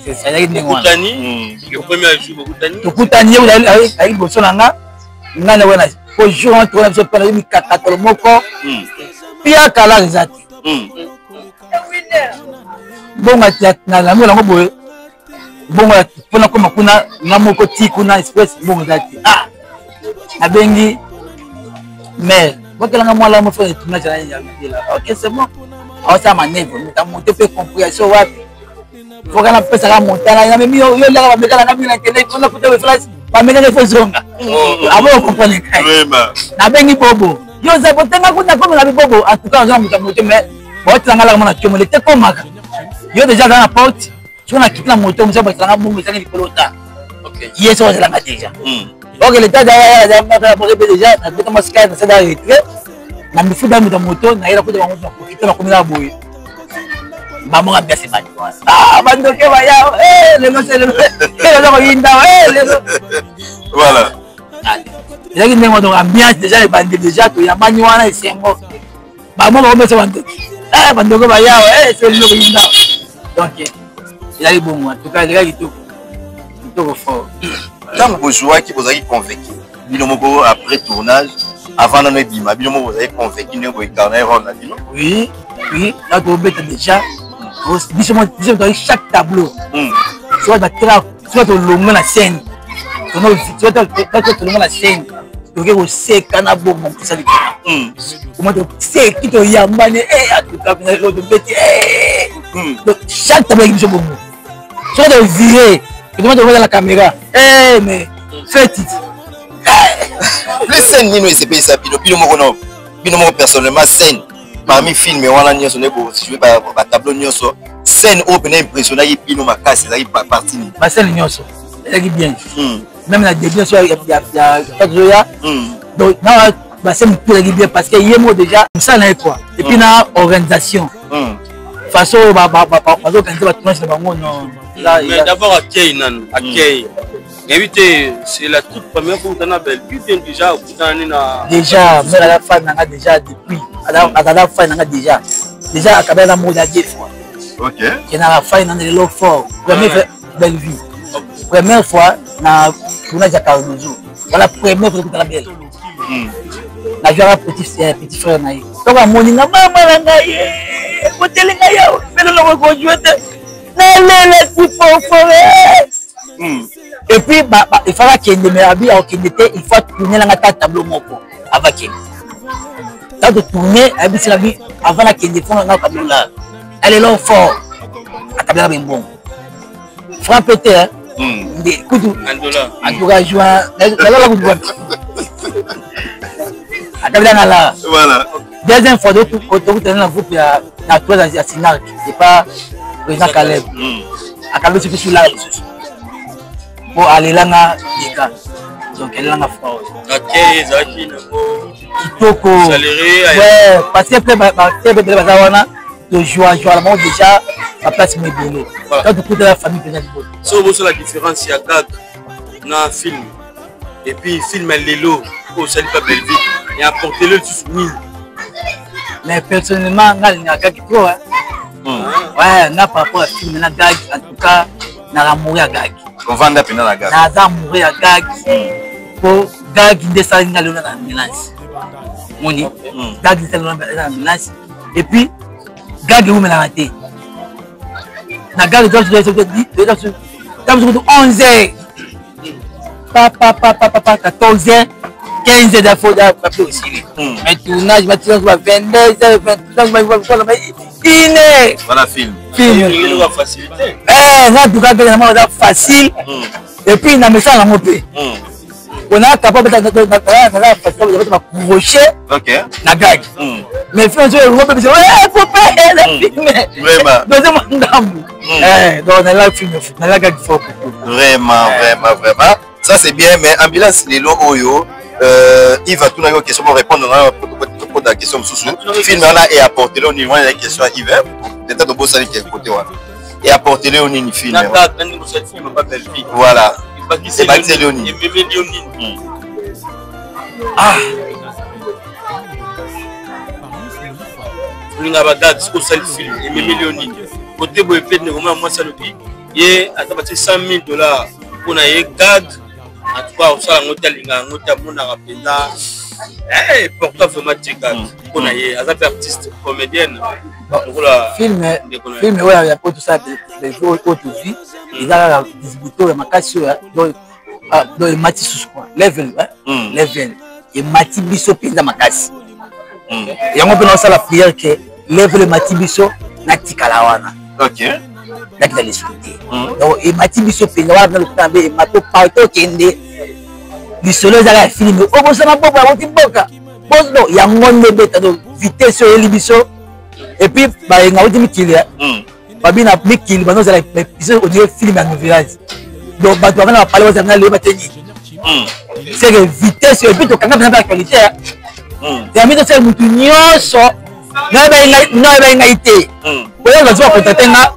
Speaker 1: Ezalaki ndenge wana. Tokutani, ye ayaki liboso na nga, nga na wana po jour wana tokona biso mpona mikakatalo moko pia kala eza te. Bongo na yango boye, bongo mpona koma kuna nga moko ti kuna express, bongo eza te. Ah, nabengi mare bokelanga mwa lamo fo tournage na ya mibela. Ok, c'est bon, aosala manevre moto moto mpe compréhension wapi foka napesaka montana namemi yo liaka bamekala nga mingi nakende mpona kuta befrance bamekaka fo zonga abo comprendre ngai. Nabengi bobo, yo oza botenga kuna komela bibobo. En tout cas, oza moto moto, mais baotilanga laka mona tiomole te, komaka yo déjà aza na porte. Soki nakiti na moto mosa bakisanga bongo ezangi likolo ta ye soki azelanga déjà. Ok, leta mpe déjà nabeta masika nasala retrait na mifuta moto moto nayela kuta bango nakokita nakomela boye bango ambiance ebandi wana, bandoke baya lelo lelo eza koyinda lelo.
Speaker 16: Voilà.
Speaker 1: Ezalaki ndenge wana. Donc ambiance déjà ebandi, déjà toyambani wana esengo, bango bakomesa bandoki, bandoki baya selilo koyinda. Donc ezalaki bongo. En tout cas, elekaki kitoko, kitoko fort.
Speaker 16: Ntango bozwaki, bozalaki convaincu bino moko après tournage, avant nano ebima, bino moko bozalaki convaincu ndenge boincarne rôle na bino?
Speaker 1: Oui, là tobeta déjà biso biso tozalaki chaque tableau soki batela, soki tolongwe na scène, soki tolongwe na scène, toke koseka na bongo mposa likolo koma toseki, toyambani atuka tobeti. Donc chaque tableau yaki biso bongo, soki tovire tokoma tokoza na caméra, mais fête.
Speaker 16: Plus scène nini esepelisa bino, bino moko no, bino moko personnellement, scène parmi film wana nyonso nde bojouer batableau nyonso, scène oyo mpena impressionnaki bino makasi ezalaki partie nini?
Speaker 1: Bascène nyonso ezalaki bien, même na début nyonso ya tozoya. Donc na bascène tout ezalaki bien, parce que ye moko déjà mosala na ye quoi, et puis na organisation, façon oyo bazoorganiser batournage na bango, non.
Speaker 15: Mais d'abord accueil nanu, accueil nayebi te, c'est la toute première fois okutana Bellevue bien déjà okutana nini na?
Speaker 1: Déjà mère aza fan nanga déjà depuis, azala fan nanga déjà akabela na moko ya deux fois. Kenaka fan nanga lelo fort. Première Bellevue, première fois na tournage ya Cardozo, voilà, première fois okutana Belle, nazwaka petit frère na ye. Ntango amoni nga, mama na ngai boteli ngai awa pele longo kojue te, nalela ti fofore. Et puis il faut akende, mais abi akokende te, il faut tourner nanga ta tableau moko avant akende. Ntango totourne, ayebisi na bi avant nakende fo nga tableau la alelo fort, akabelaka bembongo franc pe te nde kutu. En tout cas, juin nalala kutu wapi, akabelanga la.
Speaker 16: Voilà.
Speaker 1: Deuxième fois tokutana na groupe ya na trois ya Sinark, c'est pas président Caleb, akabisi biso la lisusu po alelanga deka. Donc alelanga fort.
Speaker 15: Ezalaki nango
Speaker 1: kitoko, ouais, parce que mpe bate ebele baza wana, tojoa joa na bango déjà baplace mo ebele. Donc tokutela famille mpenza liboso.
Speaker 15: So bosala différence ya gag na film, et puis film ya lelo oyo osali pa Bellevue e apportele lisusu nini?
Speaker 1: Mais personnellement, nga alingaka gag trop, hein. Ouais, nga par rapport à film na gag, en tout cas naka amoureux ya gag.
Speaker 16: Ovanda mpenza na gag?
Speaker 1: Naza amoureux ya gag, po gag nde esali nga lelo na ambulance. Moni gag nde esali na ambulance, et puis gag ewumelaka te. Na gag ntango 11 heures pa pa pa pa pa pa 14 heures, 15 heures dafo bape osili. Mais tournage batina ba 22 heures, 23, une heure.
Speaker 16: Voilà, film.
Speaker 1: Film nga tuka mpe na eza facile, et puis na mesala nango mpe ona capable naza bacrocher na gag, mais film so elongo mpe biso pope na film deuxième ndambu. Donc nala film, nala gag fort.
Speaker 16: Vraiment, vraiment, vraiment, ça c'est bien. Mais ambulance lelo oyo, Yves atunaki yo question, mo répondre na tokota question mosusu. Film wana e apportele yo nini? Wana ezali question ya Yves, peut-être obosani ke côté wana e apportele yo nini film? Voilà, ebakiseli yo nini?
Speaker 1: Ah.
Speaker 15: Olingaka bagag, soki osali film ememeli yo nini? Kote boye mpe ndeko mwana mwasi alobi ye ata batie 100 000 dollars mpo na ye gag, en tout cas osala yango te, alingaka yango te, amonaka mpenza important vraiment te gag mpo na ye. Aza mpe artiste comédienne lokola
Speaker 1: film oyo ya po tosala oyo tozwi eza kaka visibilité oyo ya makasi oyo donc emati susu quoi, level level emati biso mpenza makasi. Yango mpe naosala prière ke level emati biso, natikala wana, nakita lisusu te. Donc emati biso mpenza wana, lokuta mpe emati partout. Okende lisolo ezaka ya filme, obosana bobo yakoti mboka bozo yango nde ebeta. Donc vitesse oyeli biso, et puis bayenga oti mikili, babi na mikili banozala biso odire filme ya novelage. Donc bato bavanda bapale bazala na leyeba te nini, c'est que vitesse. Et puis tokanga mpenza mpe actualité yambi, tosala mutu nyonso nayebai ngai te. Oyo bazwi bacontacte nga,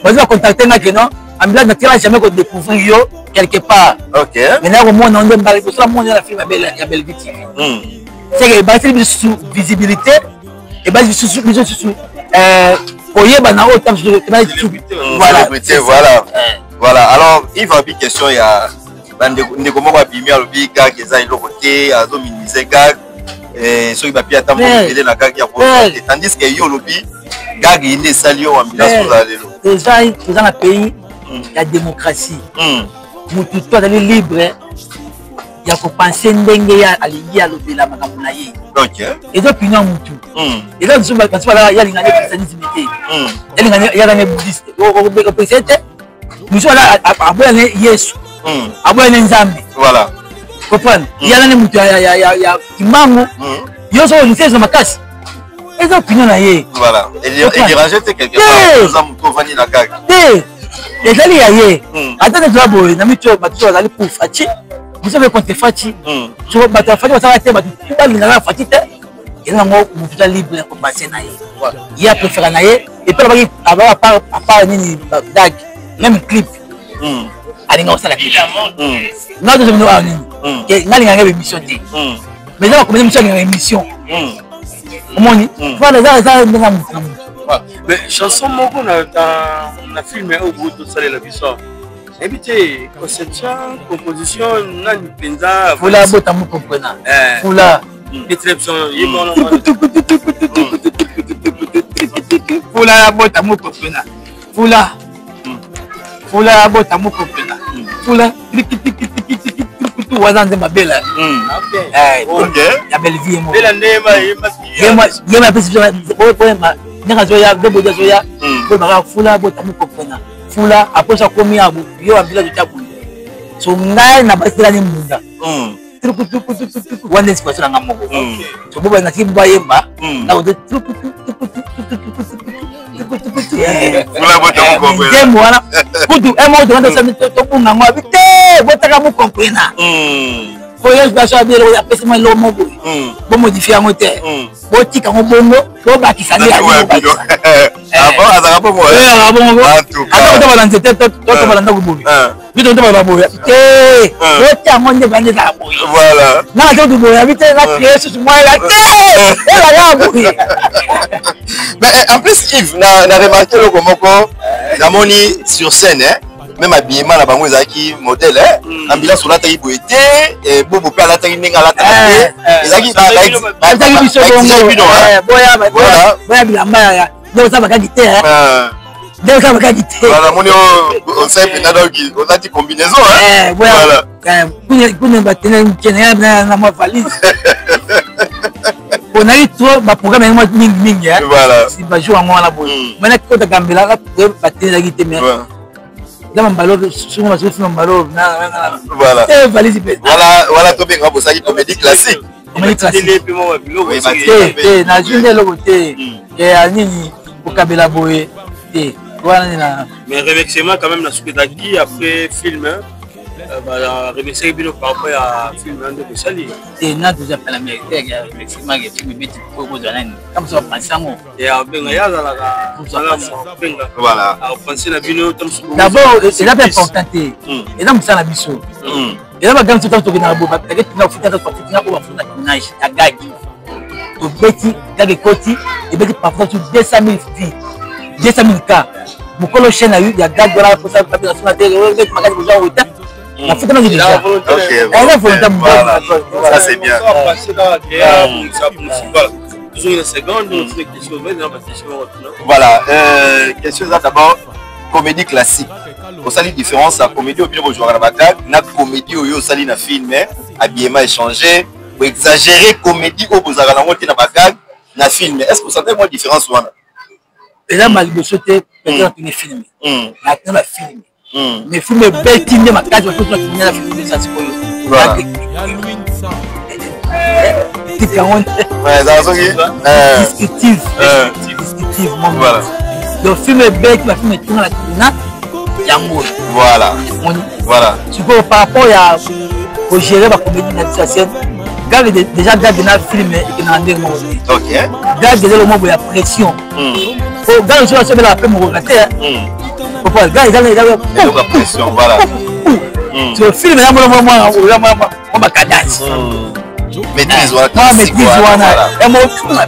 Speaker 1: bazwi bacontacte nga ke non, ambulance natikala jamais kodécouvrir yo quelque part, mais naya komona nde mbala liboso namona na film ya Bellevue TV. C'est que ebakiseli biso visibilité, ebakisi biso susu koyeba na oyo.
Speaker 16: Voilà, voilà, voilà. Alors Yves abi question ya ndeko moko abimi, alobi gag eza eloko te, azominimize gag, soki bapia ata mbongo ebele na gag ya te, tandis que yo olobi gag ye nde esali yo ambulance ozala lelo.
Speaker 1: Toza na pays ya démocratie, motu to azali libre ya kopense ndenge ye alingi, alobela makambo na ye. Eza opinion ya motu. Eza mosusu bato yalinga ne christianisme te, yalinga ne bouddhiste, opekisa te. Mosusu aboya ne Yesu, aboya ne Nzambe, comprendre, yala ne motu ya Kimbangu. Yo soki olingisi eza makasi, eza opinion na ye. Te, ezali ya ye. Ata nde toza boye na miti oyo, bato bazali pour Fatshi, mosusu abe contre Fatshi. So bato ya Fatshi basala te, bato balingaka Fatshi te. Eza nango motu aza libre ya kopense na ye, ye apréféra na ye. Et puis alobaki abaka à part nini gag, même clip alinga kosala clip. Nga tozomino awa nini, nga alingaka émission te, mais eza bakomedi mosu alingaka émission. Omoni, voilà, eza ndenge ya motu na motu.
Speaker 15: Mais chanson moko na film oyo boyi tosalela biso, nayebi te conception, composition nani mpenza?
Speaker 1: Fula bota mokomprena fula. Fula ya bota mokomprena, fula, fula ya bota mokomprena, fula trikitikitikitikitikitikitu waza nzembo abela ya Bellevue. Yema apesi biso boyema ndenge azoya, nde boji azoya boyemaka fula bota mokomprena fula. Aposa akomi yo ambila totya boye. So ngai na baselani mbunda wana, inspiration na nga moko. So bo natiki bayemba nakote nzembo wana kutu moko tokanda tobunga yango abi te, botaka mokomprena po ye inspiration abi eloko apesi mwa eloko moko boye, bomodifie yango te, botika yango bongo, bobakisa nde.
Speaker 16: Azalaka
Speaker 1: bongo, ata kotobala nzete, totobala ndako boye, biso totobala boye te, botia yango nde bande ezala boye. Nanga te kutu boye abi te, na créé susu mwaela te, ezalaka boye.
Speaker 16: Mais en plus Yves, na remarqué eloko moko namoni sur scène, hein, même habillement na bango ezalaki modèle, ambulance olataki boye te, bobo mpe alataki ndenge alataka te, ezalaki
Speaker 1: biso bongo. Boya bilamba ya nde oza bakaki te, nde oza bakaki te.
Speaker 16: Namoni osai mpenza, donc olati combinaison.
Speaker 1: Kuna batene na mwa valise, ponaki trop baprogramme yango mingi mingi bajour yango wana boye. Mai nakota gambela, batenelaki te, mais na mambalo songo bazofi mambalo valise mpe.
Speaker 16: Wana tobenga bosaki comédie classique.
Speaker 1: Comédie classique te te, nazwi nde eloko te ya nini kokabela boye te wana nini na.
Speaker 15: Mais remerciement quand même na suki ezalaki après film, baremerciaki bino par rapport ya film wana nde bosali.
Speaker 1: Te, na toza pela mérite ya remerciement ya film ebeti kozwa nani kama so bapansi yango.
Speaker 15: Abenga ye azalaka benga apansi na bino.
Speaker 1: D'abord eza mpe important te, eza mosala na biso, eza bagami so. Ntango tokendaka boye, baketinga kofuta, bafutinga oyo bafuta tournage ya gag. Tobeti gag ekoti, ebeti parfois sur 200 000 vues, 200 000 cas. Mokolo chaîne ya ya gag wana posa papi na sona te, ebeti makasi kozwa weta. Nafutamaki déjà. Eza volonté
Speaker 16: Voilà. Ça c'est bien. Voilà, question eza d'abord comédie classique. Osali différence ya comédie oyo bino bozwaka na bagag na comédie oyo osali na film, habillement échangé, boexagéré comédie oyo bozalaka nango te na bagag na film. Est ce que osantaki mwa différence wana?
Speaker 1: Eza ma liboso te peut-être natuni film, natuna ba film, mais film ebeti nde makasi, bato natuni na film eza sikoyo titre yango descriptive, descriptive.
Speaker 16: Voilà.
Speaker 1: Donc film ebeti, bafilm etunga na tuna yango.
Speaker 16: Voilà.
Speaker 1: Sikoyo par rapport ya kogérer bacomédie na biso ya scène, gag déjà, gag na film ekendaka ndenge moko te. Gag eza lomo boye ya pression. Po gag soki asobelaka mpe mokoka te. Papa, gag eza
Speaker 16: eloko pression, voilà.
Speaker 1: So film eza mona mwana mwa bakadasi.
Speaker 16: Maîtrise wana.
Speaker 1: Mwa maîtrise wana yango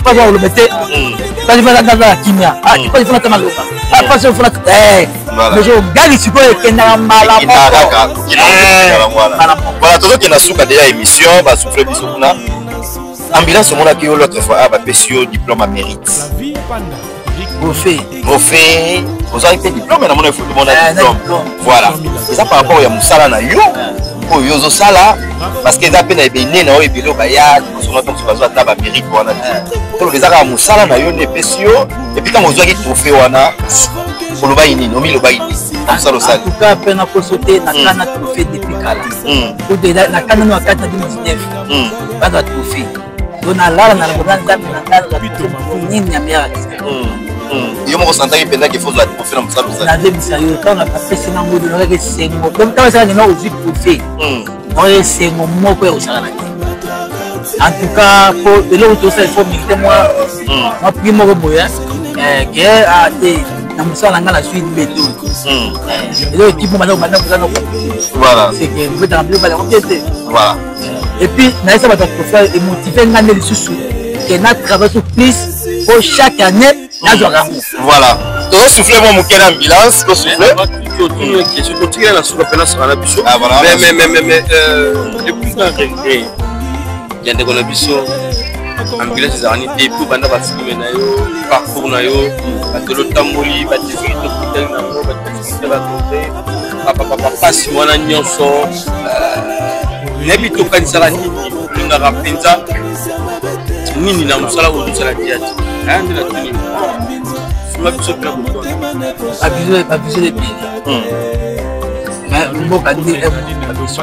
Speaker 1: pasi oloba te, pasi fana naza kimia, pasi fana tanga loba, pasi fana. Mais gag sikoyo ekendaka mbala moko.
Speaker 16: Voilà, tozokenda suka déjà émission, basouffle biso kuna. Ambulance, omonaki yo l'autre fois, bapesi yo diplôme à mérite.
Speaker 1: Trophée.
Speaker 16: Trophée, ozwaki mpe diplôme, namona efoto mona diplôme. Voilà, eza par rapport ya mosala na yo oyo ozosala, parce que eza mpe na ebele na oyo ebele oyo baya liboso na ntango bazwa ata bamérite wana te. Toloba eza kaka mosala na yo nde epesi yo. Et puis ntango ozwaki trophée wana, olobaki nini? Omilobaki nini na mosala osali?
Speaker 1: En tout cas mpe nakoso te, nakana trophée depuis kala. Nakana no akati na 2019 bazwa trophée, donc nalala na lokola Nzambe na ngai nini ya meilleur artiste.
Speaker 16: Yo moko osantaki mpenza ke fozwa trophée na mosala osali?
Speaker 1: Nazebisa yo, ntango napesi na ngo nalaki esengo. Donc ntango esalaki nga ozwi trophée, naoyo esengo moko ya kosakana te. En tout cas po eloko tosala, il faut mérite mwa prix moko boye ke te na mosala na ngai nazwi beto eloko ekipe banda kobanda kozana.
Speaker 16: Voilà.
Speaker 1: C'est que obetaka bilo balango bien te.
Speaker 16: Voilà.
Speaker 1: Et puis nayesa bato ya trophée emotive ngai nde lisusu ke na travaille sur plus po chaque année nazwaka yango.
Speaker 16: Voilà, tozosouffle mwa moke na ambulance, tosouffle.
Speaker 15: Totikela na suka mpe nasaka na biso, mais le plus grand regret ya ndeko na biso ambulance ezalaka ni te. Epuis banda bafilme na yo, parcours na yo, bato lotamboli, badifficulté okutani nango, badifficulté batonte bapasi wana nyonso, nayebi tokanisaka nini, olingaka mpenza nini na mosala oyo ozosala théâtre? Aya nde natuni, sunga biso mpena kotona.
Speaker 1: Bavision ebele, mboka nde babiso.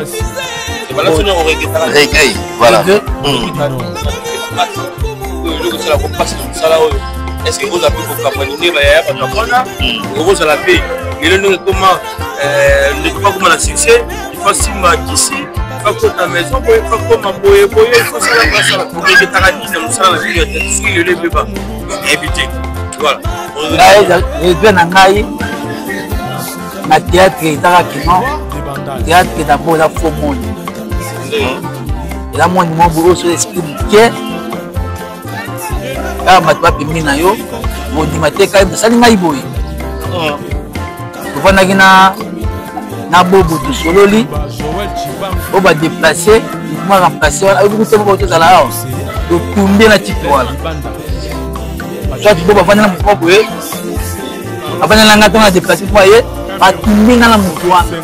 Speaker 16: Regret, voilà.
Speaker 15: Eloko osala kopasi na mosala oyo, est ce que oza mpe kokambani nde bayaya bato wana okozala mpe lelo ndenge ekoma, ndeko bakoma na succès, ifa simba kisi, ifa kota maison boye, ifa koma boye boye, ifa sala basala, koreketaka nini na mosala na bino ya tete soki lelo ebeba, nayebi te. Voilà.
Speaker 1: Regret na ngai na théâtre ezaka kino théâtre d'abord eza faux monde, eza monde moko boye oyo so esprit moke kaka bato bapembeni na yo bondima te. Kai basali ngai boye, tovandaki na bobo, tosololi oyo badeplace mwa remplace wana, oyebi te bobo tozala awa, totumbe na titre wana. Soit bo bavandi na motu moko boye, avandi na ngai ntongo na deplace mpo ye batumbi nga na motu wana.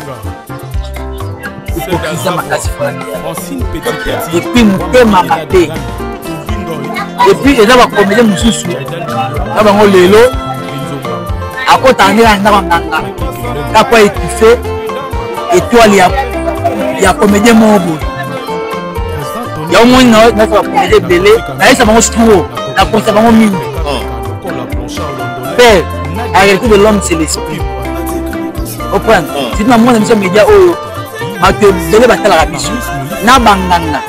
Speaker 1: Hypocrisie makasi fona, et puis motema mabe, et puis eza bacomédien mosusu na bango lelo akotaka nde na ndako ya nganga kaka étouffe étoile ya comédien moko boye. Yango moni nasa bacomédien ebele, nayesa bango trop, nakonisa bango mingi. Père, la réalité de l'homme, c'est l'esprit, oprendre. Surtout na mona biso média oyo, bato ebele batalaka biso, na banganga,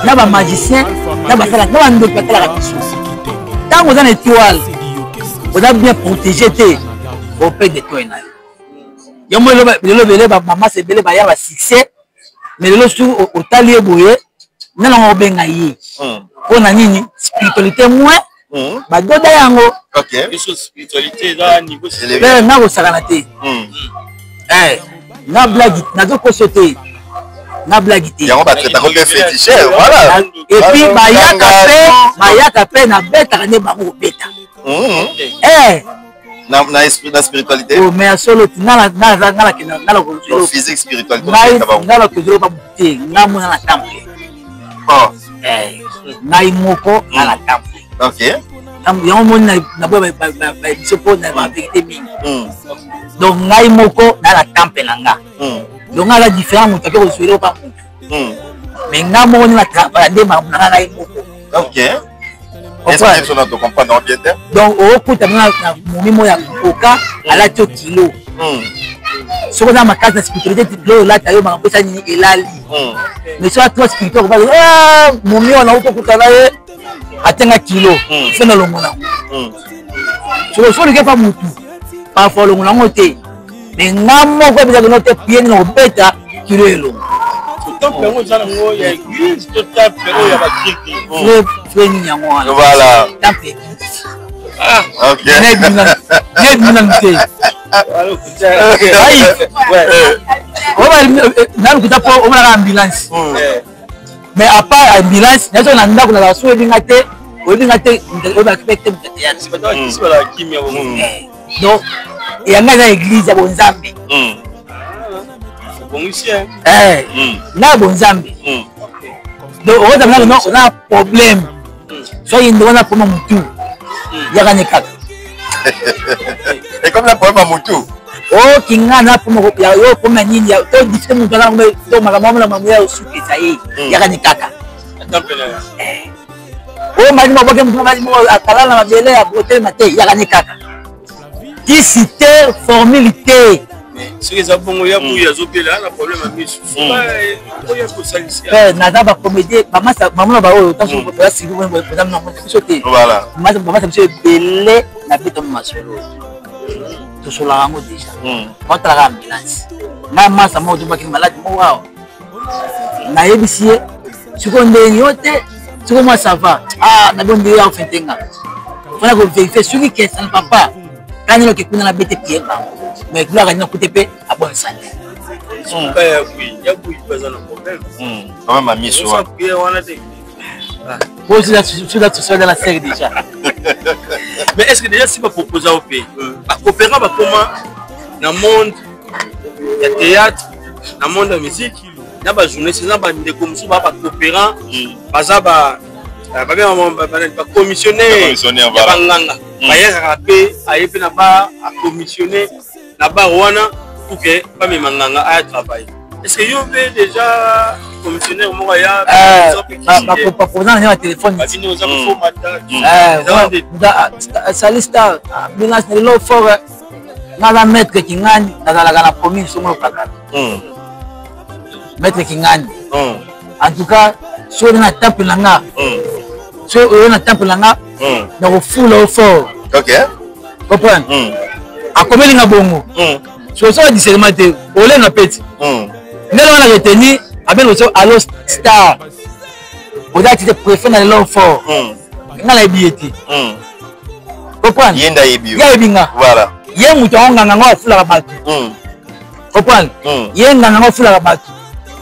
Speaker 1: na bamagicien, na basala, na bandoki batalaka biso. Ntango oza na étoile, oza bien protégé te, operde étoile na yo. Yango lelo ebele bamamasa ebele baya basuccès, mais lelo su otali ye boye. Nga nango obenga ye. Mpo na nini? Spiritualité moins. Badoda yango. Père nga kosakana te. Eh, nga blague nazokoso te. Nga blague te.
Speaker 16: Yango batraitaka mpe féticheur, voilà.
Speaker 1: Et puis bayaka mpe, bayaka mpe nabetaka nde bango kobeta. Eh.
Speaker 16: Na, na, esprit, na spiritualité.
Speaker 1: Oh, mais ya solo nga nga nga nga nga
Speaker 16: nga physique spiritualité.
Speaker 1: Nga na kozolo ba te nga mona na temple.
Speaker 16: Oh.
Speaker 1: Eh, ngai moko nga na temple.
Speaker 16: Ok.
Speaker 1: Yango moni na boya ba biso mpo na ba vérité mingi. Donc ngai moko na na temple na nga. Donc nga aza différent moto ake kozwela opa moto. Mais nga moko nde na travailla nde makambo na nga ngai moko.
Speaker 16: Ok.
Speaker 1: Donc okokuta na momi moko ya koka alati yo kilo soki oza makasi na spiritualité kilo olata yo makambo esa nini elali. Mais soki atua spirituel koba momi wana okokuta na ye atenga kilo fe na longola yango. Soki soki olike pa mutu parfois olongola yango te, mais nga moko ebezaki no te pie nini kobeta kilo elongo.
Speaker 15: Temple yango eza nango ya église to temple oyo ya bagrike?
Speaker 1: Vrai nini yango wana?
Speaker 16: Voilà.
Speaker 1: Temple église.
Speaker 15: Ah,
Speaker 16: ok.
Speaker 1: Nebinanu te. Nalukuta mpo omonaka ambulance, mais à part ambulance nazo na ndako nazala so oyebi nga te, oyebi nga te, oyebaka te te moto ya théâtre. Donc yanga eza église ya bonzambe na bonzambe. Donc okozala nano oza na problème, soki ndeko na problème motu yaka ne kaka.
Speaker 16: Ekomi na problème ya motu.
Speaker 1: Oki nga na problème ya yo, problème ya nini to discuter motu aza to makambo amona makambo ya osukisa ye, yaka ne kaka. Oyo mali maboke motu mali moko akala na mabele ya kotelema te, yaka ne kaka. Kisi te, formule te.
Speaker 15: Soki eza bongo ya buyi azobela na problème ya misu, oya kosalisa.
Speaker 1: Naza bacomédie bamasa bamona baoyo biso te, bamasa biso ebele na beta masolo tosolaka yango déjà, batalaka ambulance. Ngai masa moko tobaki maladi moko awa, nayebisi ye sikoyo ndenge yo te, sikoyo mwa ça va. Ah, nabi ndenge ya ofente nga fana kovérifie soki kesana papa kani noke kuna na bete pie bango, mais gloire ani nakute mpe abonne santé.
Speaker 15: Ya buyi baza na problème.
Speaker 16: Quand même miso
Speaker 15: wana te.
Speaker 1: Bon, je suis dans la série déjà.
Speaker 15: Mais est-ce que déjà si baproposa yo mpe bacoopéra bakoma na monde ya théâtre, na monde ya musique, na bajournaliste, na bandeko mosusu baa bacoopérant, baza bacommissionnaire ya banganga, bayakaka mpe aye mpe na bar, acommissionne na bar wana pour que bamema nganga aya travailler? Est ce que yo mpe déjà commissionnaire moko aya?
Speaker 1: Baproposa na na telefone: "Sali star ambulance lelo fort." Nga na maître Kingani nazalaka na commune songolo pakala. Maître Kingani, en tout cas soki oyo na temple na nga, soki oyo na temple na nga, nakofula yo fort. Comprendre, akomeli nga bongo. Soki soki discernement te, olenga peti ndenge wana retenir abengi so: "Allo star, oza tite préfet na lelo fort." Nga nayebi ye te, comprendre?
Speaker 16: Ye nde ayebi yo.
Speaker 1: Ye ayebi nga.
Speaker 16: Voilà.
Speaker 1: Ye moto yango nganga ngo afulaka bato, comprendre? Ye nganga ngo afulaka bato,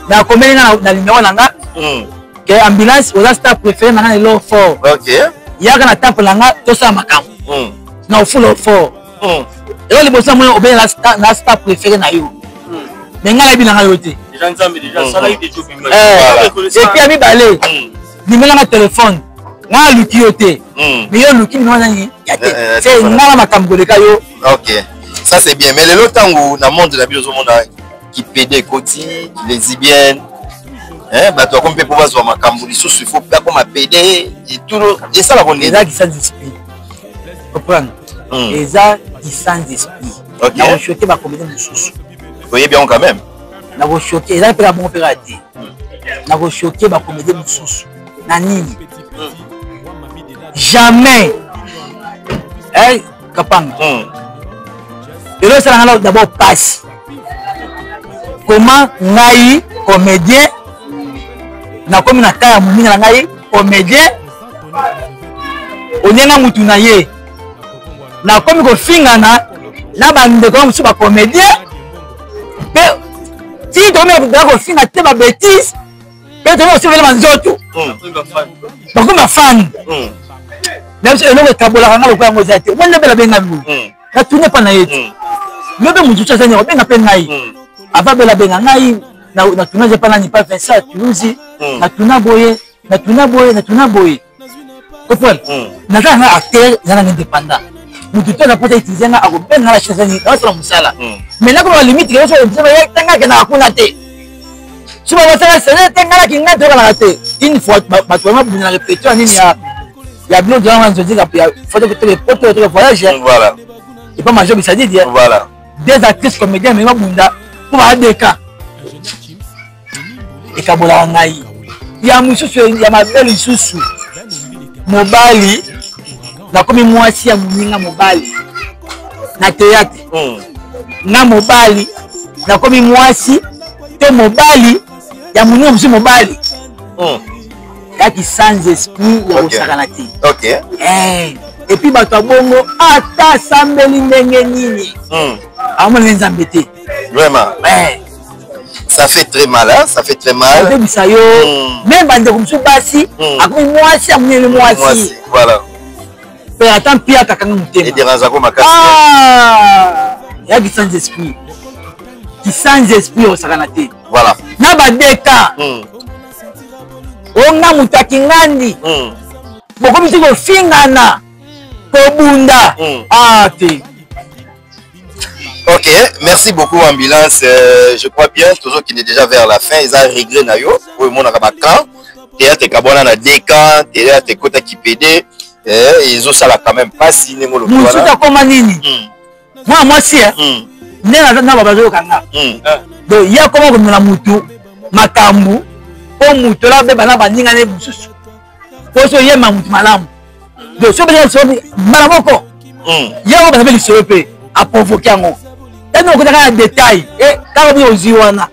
Speaker 1: mais akomeli nga na numéro na nga ke ambulance oza star préféré na nga na lelo fort, yaka na temple na nga tosala makambo na ofula fort. Elo liboso namoni obenge na star préféré na yo, mais ngai nayebi na ngai yo te. Et puis ya mibale, nimela nga telefone, ngai aluki yo te, mais yo oluki nimela nani ya te se ngai na makambo koleka yo.
Speaker 16: Ok, ça c'est bien. Mais lelo ntango na monde na bino ozomona kipede ekoti, lesbienne, bato bakomi mpe mpo bazwa makambo lisusu, il faut akoma pede etulu esalaka ndenge.
Speaker 1: Eza sans esprit, comprendre? Eza sans esprit. Nakochoke bacomédie mosusu.
Speaker 16: Oyebi yango quand même.
Speaker 1: Nakochoke, eza mpe bongo mpe kaka te, nakochoke bacomédie mosusu na nini? Jamais kapanga elo esalanga na d'abord pasi. Comment ngai comédien Nakomi na kaya moninga na ngai comédien onyenga mutu na ye. Nakomi kofingana na bandeko na mosusu bacomédien mpe ti tokomi kofinga te babétise mpe tokomi kosengela banzoto bakomi bafani na biso. Eloko ekabolaka nga lokola yango eza te. Omoni nde bela benga boye, natuni epa na ye te. Yo mpe mosusu aza nini, obenga mpe ngai ava bela benga ngai. Natuna je epa nani, pa Vincent Toulouse. Natuna boye, natuna boye, natuna boye, comprendre. Naza nanga acteur, eza nanga indépendant. Motu te aza pota utiliser nga, akobenga na chaise nini, nasala mosala. Mais nakoma limite ke tanga akendaka kuna te. So babasala sene te, nga naki nga toyokanaka te. Une fois bato bamabunda na répétition ya nini ya bino toyanga nzonzi ya foto poto toke voyage.
Speaker 16: Voilà.
Speaker 1: Epa major bisadidi.
Speaker 16: Voilà.
Speaker 1: Deux actrices comédien me babunda mpo baadeka ekabolaka ngai. Ya mosusu ya mabe lisusu, mobali nakomi mwasi ya moninga mobali na théâtre. Nga mobali nakomi mwasi to mobali ya moninga mosusu mobali kaki sans esprit ya kosakana te. Et puis bato ya bongo, ata asambeli ndenge nini, amoneli Nzambe te.
Speaker 16: Vraiment. Ça fait très mal, hein? Ça fait très mal.
Speaker 1: Oyebisa yo, même bandeko mosusu basi, akomi mwasi amoneli mwasi.
Speaker 16: Voilà.
Speaker 1: Mpe ata mpiaka akanga motema.
Speaker 16: Edérangeako makasi.
Speaker 1: Yaki sans esprit, ki sans esprit osakana te.
Speaker 16: Voilà.
Speaker 1: Na badeka onga moto akingandi, bokomi ti kofingana, kobunda ah te.
Speaker 16: Ok, merci beaucoup Ambulance. Je crois bien, toujours qu'il est déjà vers la fin, ils ont réglé na yo, oyo monaka ba camp, théâtre kabwana na deux camps, théâtre kota kipede, ils ont ça là quand même pas si ndenge olobi
Speaker 1: mosusu
Speaker 16: wana.
Speaker 1: Akoma nini, mwana mwasi nde na babazoyokanga. Donc ye akoma komela mutu makambo mpo mutu ola abeba na baninga ne mosusu, mpo so oyema mutu malamu. Donc so obetaka lisolo mbala moko, ye yango baza mpe lisolo mpe aprovoke yango. Tani okotaka na détail kaka bino ozwi wana.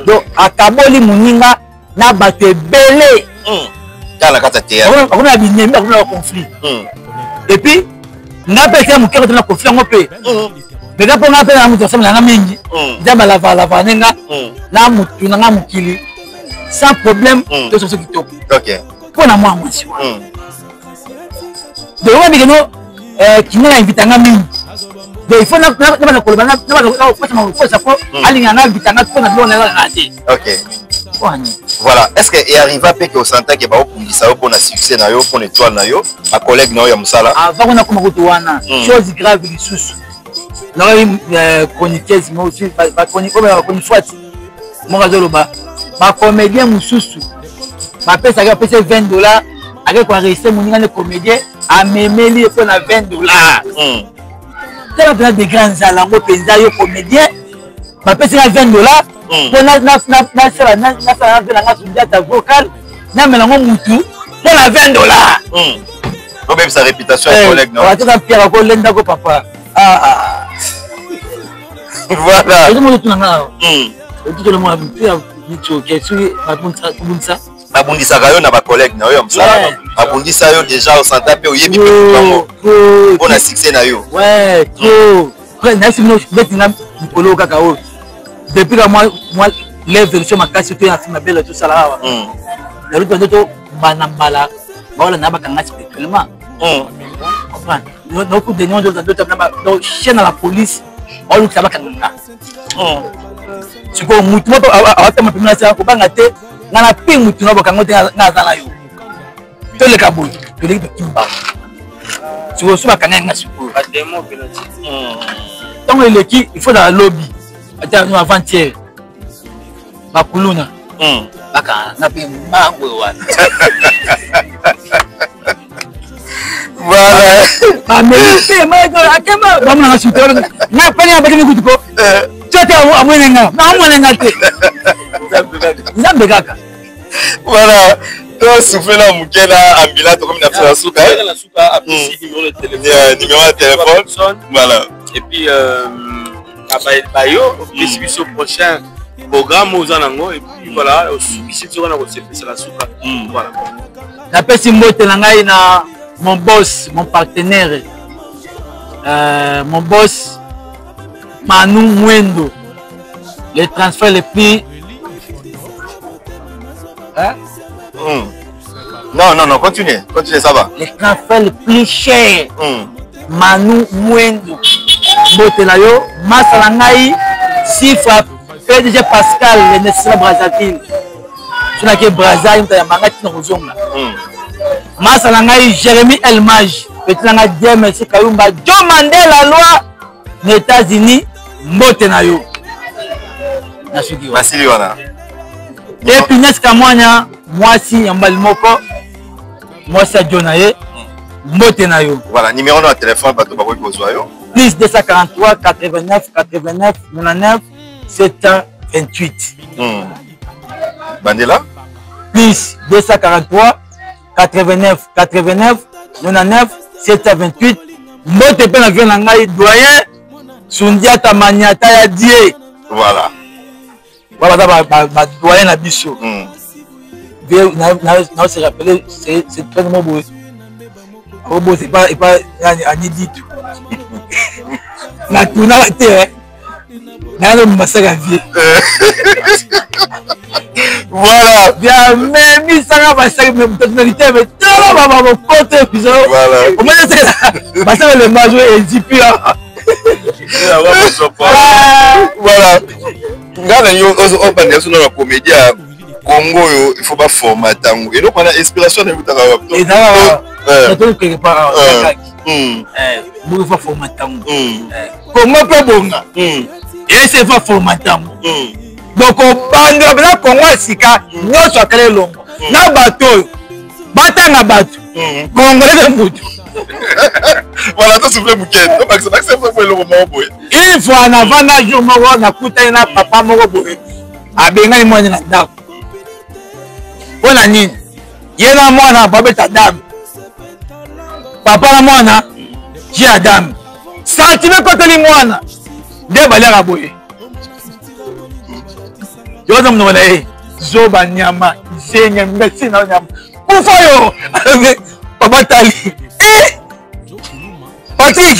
Speaker 1: Donc akaboli moninga na bato ebele.
Speaker 16: Kaka na kati ya théâtre.
Speaker 1: Bakomi na binemi, bakomi na baconflit. Et puis nga mpe etia moke kota na conflit yango mpe meka, mpo nga mpe na moto asambela nga mingi. Nzambe alavalava nde nga na motu na nga mokili sans problème, tososo kitoko mpo na mwana mwasi wana. Donc wana bikeno kinga na invita nga mingi. Donc il faut nabanda koloba, nabanda kokosa mpo alinga nga, invita nga mpo na biloko nayokaka te.
Speaker 16: Ok. Voilà. Est-ce que earriva mpe ke osanta ke baokundisa yo mpona succès na yo, mpona étoile na yo, bacollègue na yo ya mosala?
Speaker 1: Avant kuna koma kutu wana, chose grave lisusu, nakoki chroniqueuse mosusu bachronifuati moko azoloba bacomédien mosusu bapesaki, bapesi 20 $, ake koenregistre moninga nde comédien, amemeli ye mpo na 20 $. Tala mpenza degré nzala yango mpenza. Yo comédien, bapesi nga 20 $ mpo nasala nasala mpe nanga sudiata vocal, namela yango mutu mpo na 20 $.
Speaker 16: Obebisa réputation ya collègue na.
Speaker 1: Watoka pierre akolendako papa.
Speaker 16: Voilà.
Speaker 1: Ezo tuna nga otutole mwa mitsoke soki babundisa.
Speaker 16: Babundisaka yo na bacollègue na yo ya mosala, babundisa yo déjà, osanta mpe oyebi mpe motu yango mpona succès na yo?
Speaker 1: Ouais, trop. Nayesi bino beti nga mikolo kaka oyo, depuis ka mwa l'évolution makasi to ya film bele tosala awa, naluki nde to mbala mbala baolanda bakanga spirituellement, comprendre. Nokude nyonso donc chaîne na la police baolukisa bakanga nga. Sikoyo mutu moko awatama pembe na kobanga te, nga na pe mutu na bakango te, nga aza na yo, toleka boye, toleki, tokimba. Sikoyo so bakanga nga sikoyo, ntango eleki, il faut na lobi ata avant-hier bakuluna bakanga nga mpe mbango wana.
Speaker 16: Voilà.
Speaker 1: Bameli mpe akema bamonanga suite nga pene ya bakemi kutu ko tete amwene nga amwene nga te, Nzambe kaka.
Speaker 16: Voilà, tosouffle na moke na ambulance, tokomi na biso na suka. Numéro ya téléphone, voilà.
Speaker 15: Et puis bayo opesi biso prochain. Programme oza nango et puis voilà, osukisi biso wana kosepesa na suka. Voilà.
Speaker 1: Napesi mbote na ngai na mon boss, mon partenaire, mon boss Manu Mwendo, le transfert le plus hein?
Speaker 16: Non, non, non, continuez, continuez, ça va.
Speaker 1: Le transfert le plus cher. Manu Mwendo. Mbote na yo, masa na ngai, Sifra, PDG Pascal, le nécessaire Brazzaville. Soki Brazza, ye moto ayamba ngai ntina kozonga. Masa na ngai, Jérémy Elmage, petit na ngai Dieu merci Kayumba, Joe Mandela loi na États-Unis, mbote na yo. Nasuki wana.
Speaker 16: Nasili wana.
Speaker 1: Et puis Nes Kamwanya, mwasi ya mbali moko, mwasi ya Joe na ye, mbote na yo.
Speaker 16: Voilà, numéro na téléphone bato bakoki kozwa yo.
Speaker 1: Plus 243 89 89 99 728.
Speaker 16: Bandela.
Speaker 1: Plus 243 89 89 99 728. Mbote pe na vie na ngai doyen Sundiata Maniata ya Die.
Speaker 16: Voilà.
Speaker 1: Voilà, baza ba doyen na biso. Na se rappeler c'est très bon boye. Obo c'est pas et pas ani ditu. Na tuna te hein. Na no masaka vie.
Speaker 16: Voilà.
Speaker 1: Bien même sanga basaka mais personnalité mais tala ba ba côté biso.
Speaker 16: Voilà.
Speaker 1: Au moins c'est basaka le majo et zipi.
Speaker 16: Voilà. Nga na yo obanda biso na comédie ya Congo oyo il faut ba formata yango. Eloko wana inspiration na eutaka wapi?
Speaker 1: Ezalaka quelque part awa. Bongo fa formata yango. Congo mpe bonga. Ese fa formata yango. Donc obandela mpenza Congo ya sika nyonso akala elongo. Na bato oyo batanga bato. Congolais mpe motu.
Speaker 16: Voilà, to souffle moke. To bakisa bakisa mpo eloko moko boye.
Speaker 1: Une fois navanda jour moko nakutani na papa moko boye abengani mwana na ndako. Mpo na nini? Ye na mwana babeta dame. Papa na mwana je ya dame. Sentiment ekoteli mwana nde baliaka boye. Yo oza monoko na ye zoba nyama zenya mbesi na nyama kufa yo. Papa tali eh Patrick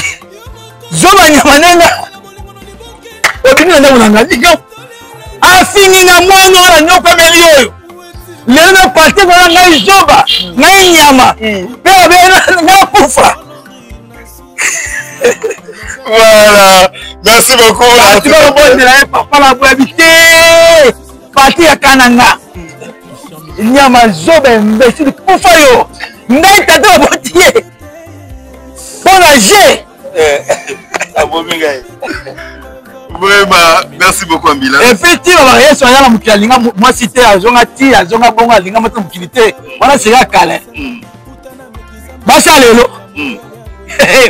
Speaker 1: zoba nyama nanga obimi na ndako na ngai tika afingi nga mwana wana nyokameli oyo lelo na Patrick wana ngai zoba ngai nyama mpe abe nakufa.
Speaker 16: Voilà, merci beaucoup.
Speaker 1: Bato bakobondela ye papa baboyabi te Patrick akananga nyama zoba imbécile kufa yo ngai tata baboti ye mpo na je
Speaker 15: abomi ngai.
Speaker 16: Vraiment, merci beaucoup Ambila.
Speaker 1: Et puis ti ba Yesu aya na mokili alinga mwasi te azonga ti azonga bongo alinga mwasi na mokili te wana seka kala. Basi ya lelo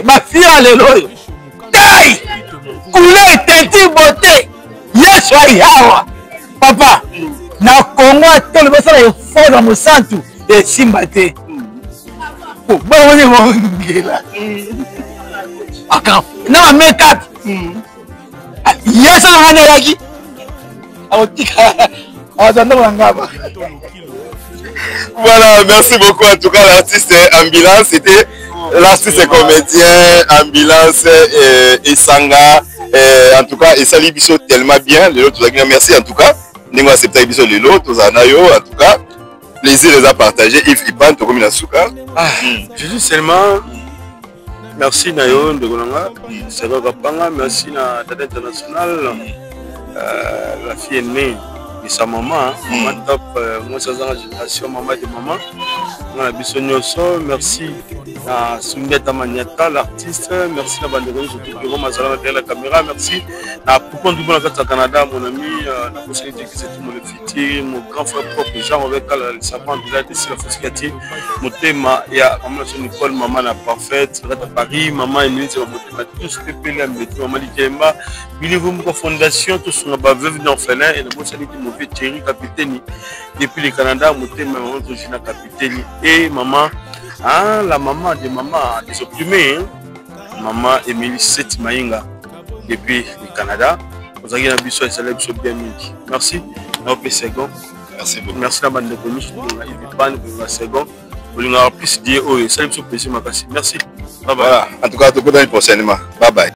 Speaker 1: bafille ya lelo oyo taille couleur teinture beauté Yesu ayawa papa na Congo atolo basala effort na mosantu esimba te. Bongo bongela aka na ba make-up Yesu na ngani ayaki akotika azwa ndako na ngaba.
Speaker 16: Voilà, merci beaucoup en tout cas l'artiste Ambulance, c'était l'artiste comédien Ambulance Esanga en tout cas esali biso tellement bien lelo tozalaki na merci en tout cas ndenge acceptaki biso lelo tozala na yo en tout cas plaisir eza partagé. Yves Ipan tokomi na suka.
Speaker 15: Ah, je dis seulement merci na yo ndeko na nga Saka Kapanga, merci na Tata International, la fille aînée de sa maman, maman top, mwasi azanga génération, maman de maman nga na biso nyonso. Merci na Sundiata Maniata l'artiste, merci na bandeko nyonso tout mazala na derrière la caméra, merci na Poupon Dubo na kati ya Canada, mon ami na bosani te tout mon futur, mon grand frère propre Jean Robert Kala le savant de la DC la Foscati motema ya maman na Nicole, maman na parfaite na kati ya Paris, maman Emilie ba motema tous pepele ya mbeto, maman Likemba Bilivu Moko fondation tosunga ba veuve d'orphelin et na bosani te mon vieux Thierry Capitaine depuis le Canada, motema maman Georgina Capitaine et maman hein, la maman de maman des opprimés hein, maman Emilie Seti Maïnga depuis le Canada. Ozalaki na biso, ezalaki biso bien mingi. Merci na yo mpe second.
Speaker 16: Merci beaucoup.
Speaker 15: Merci na bandeko nyonso tolinga Ivipan, kolinga second, kolingaka plus die oyo esali biso plaisir makasi. Merci. Bye bye.
Speaker 16: Voilà, en tout cas, tokutani prochainement. Bye bye.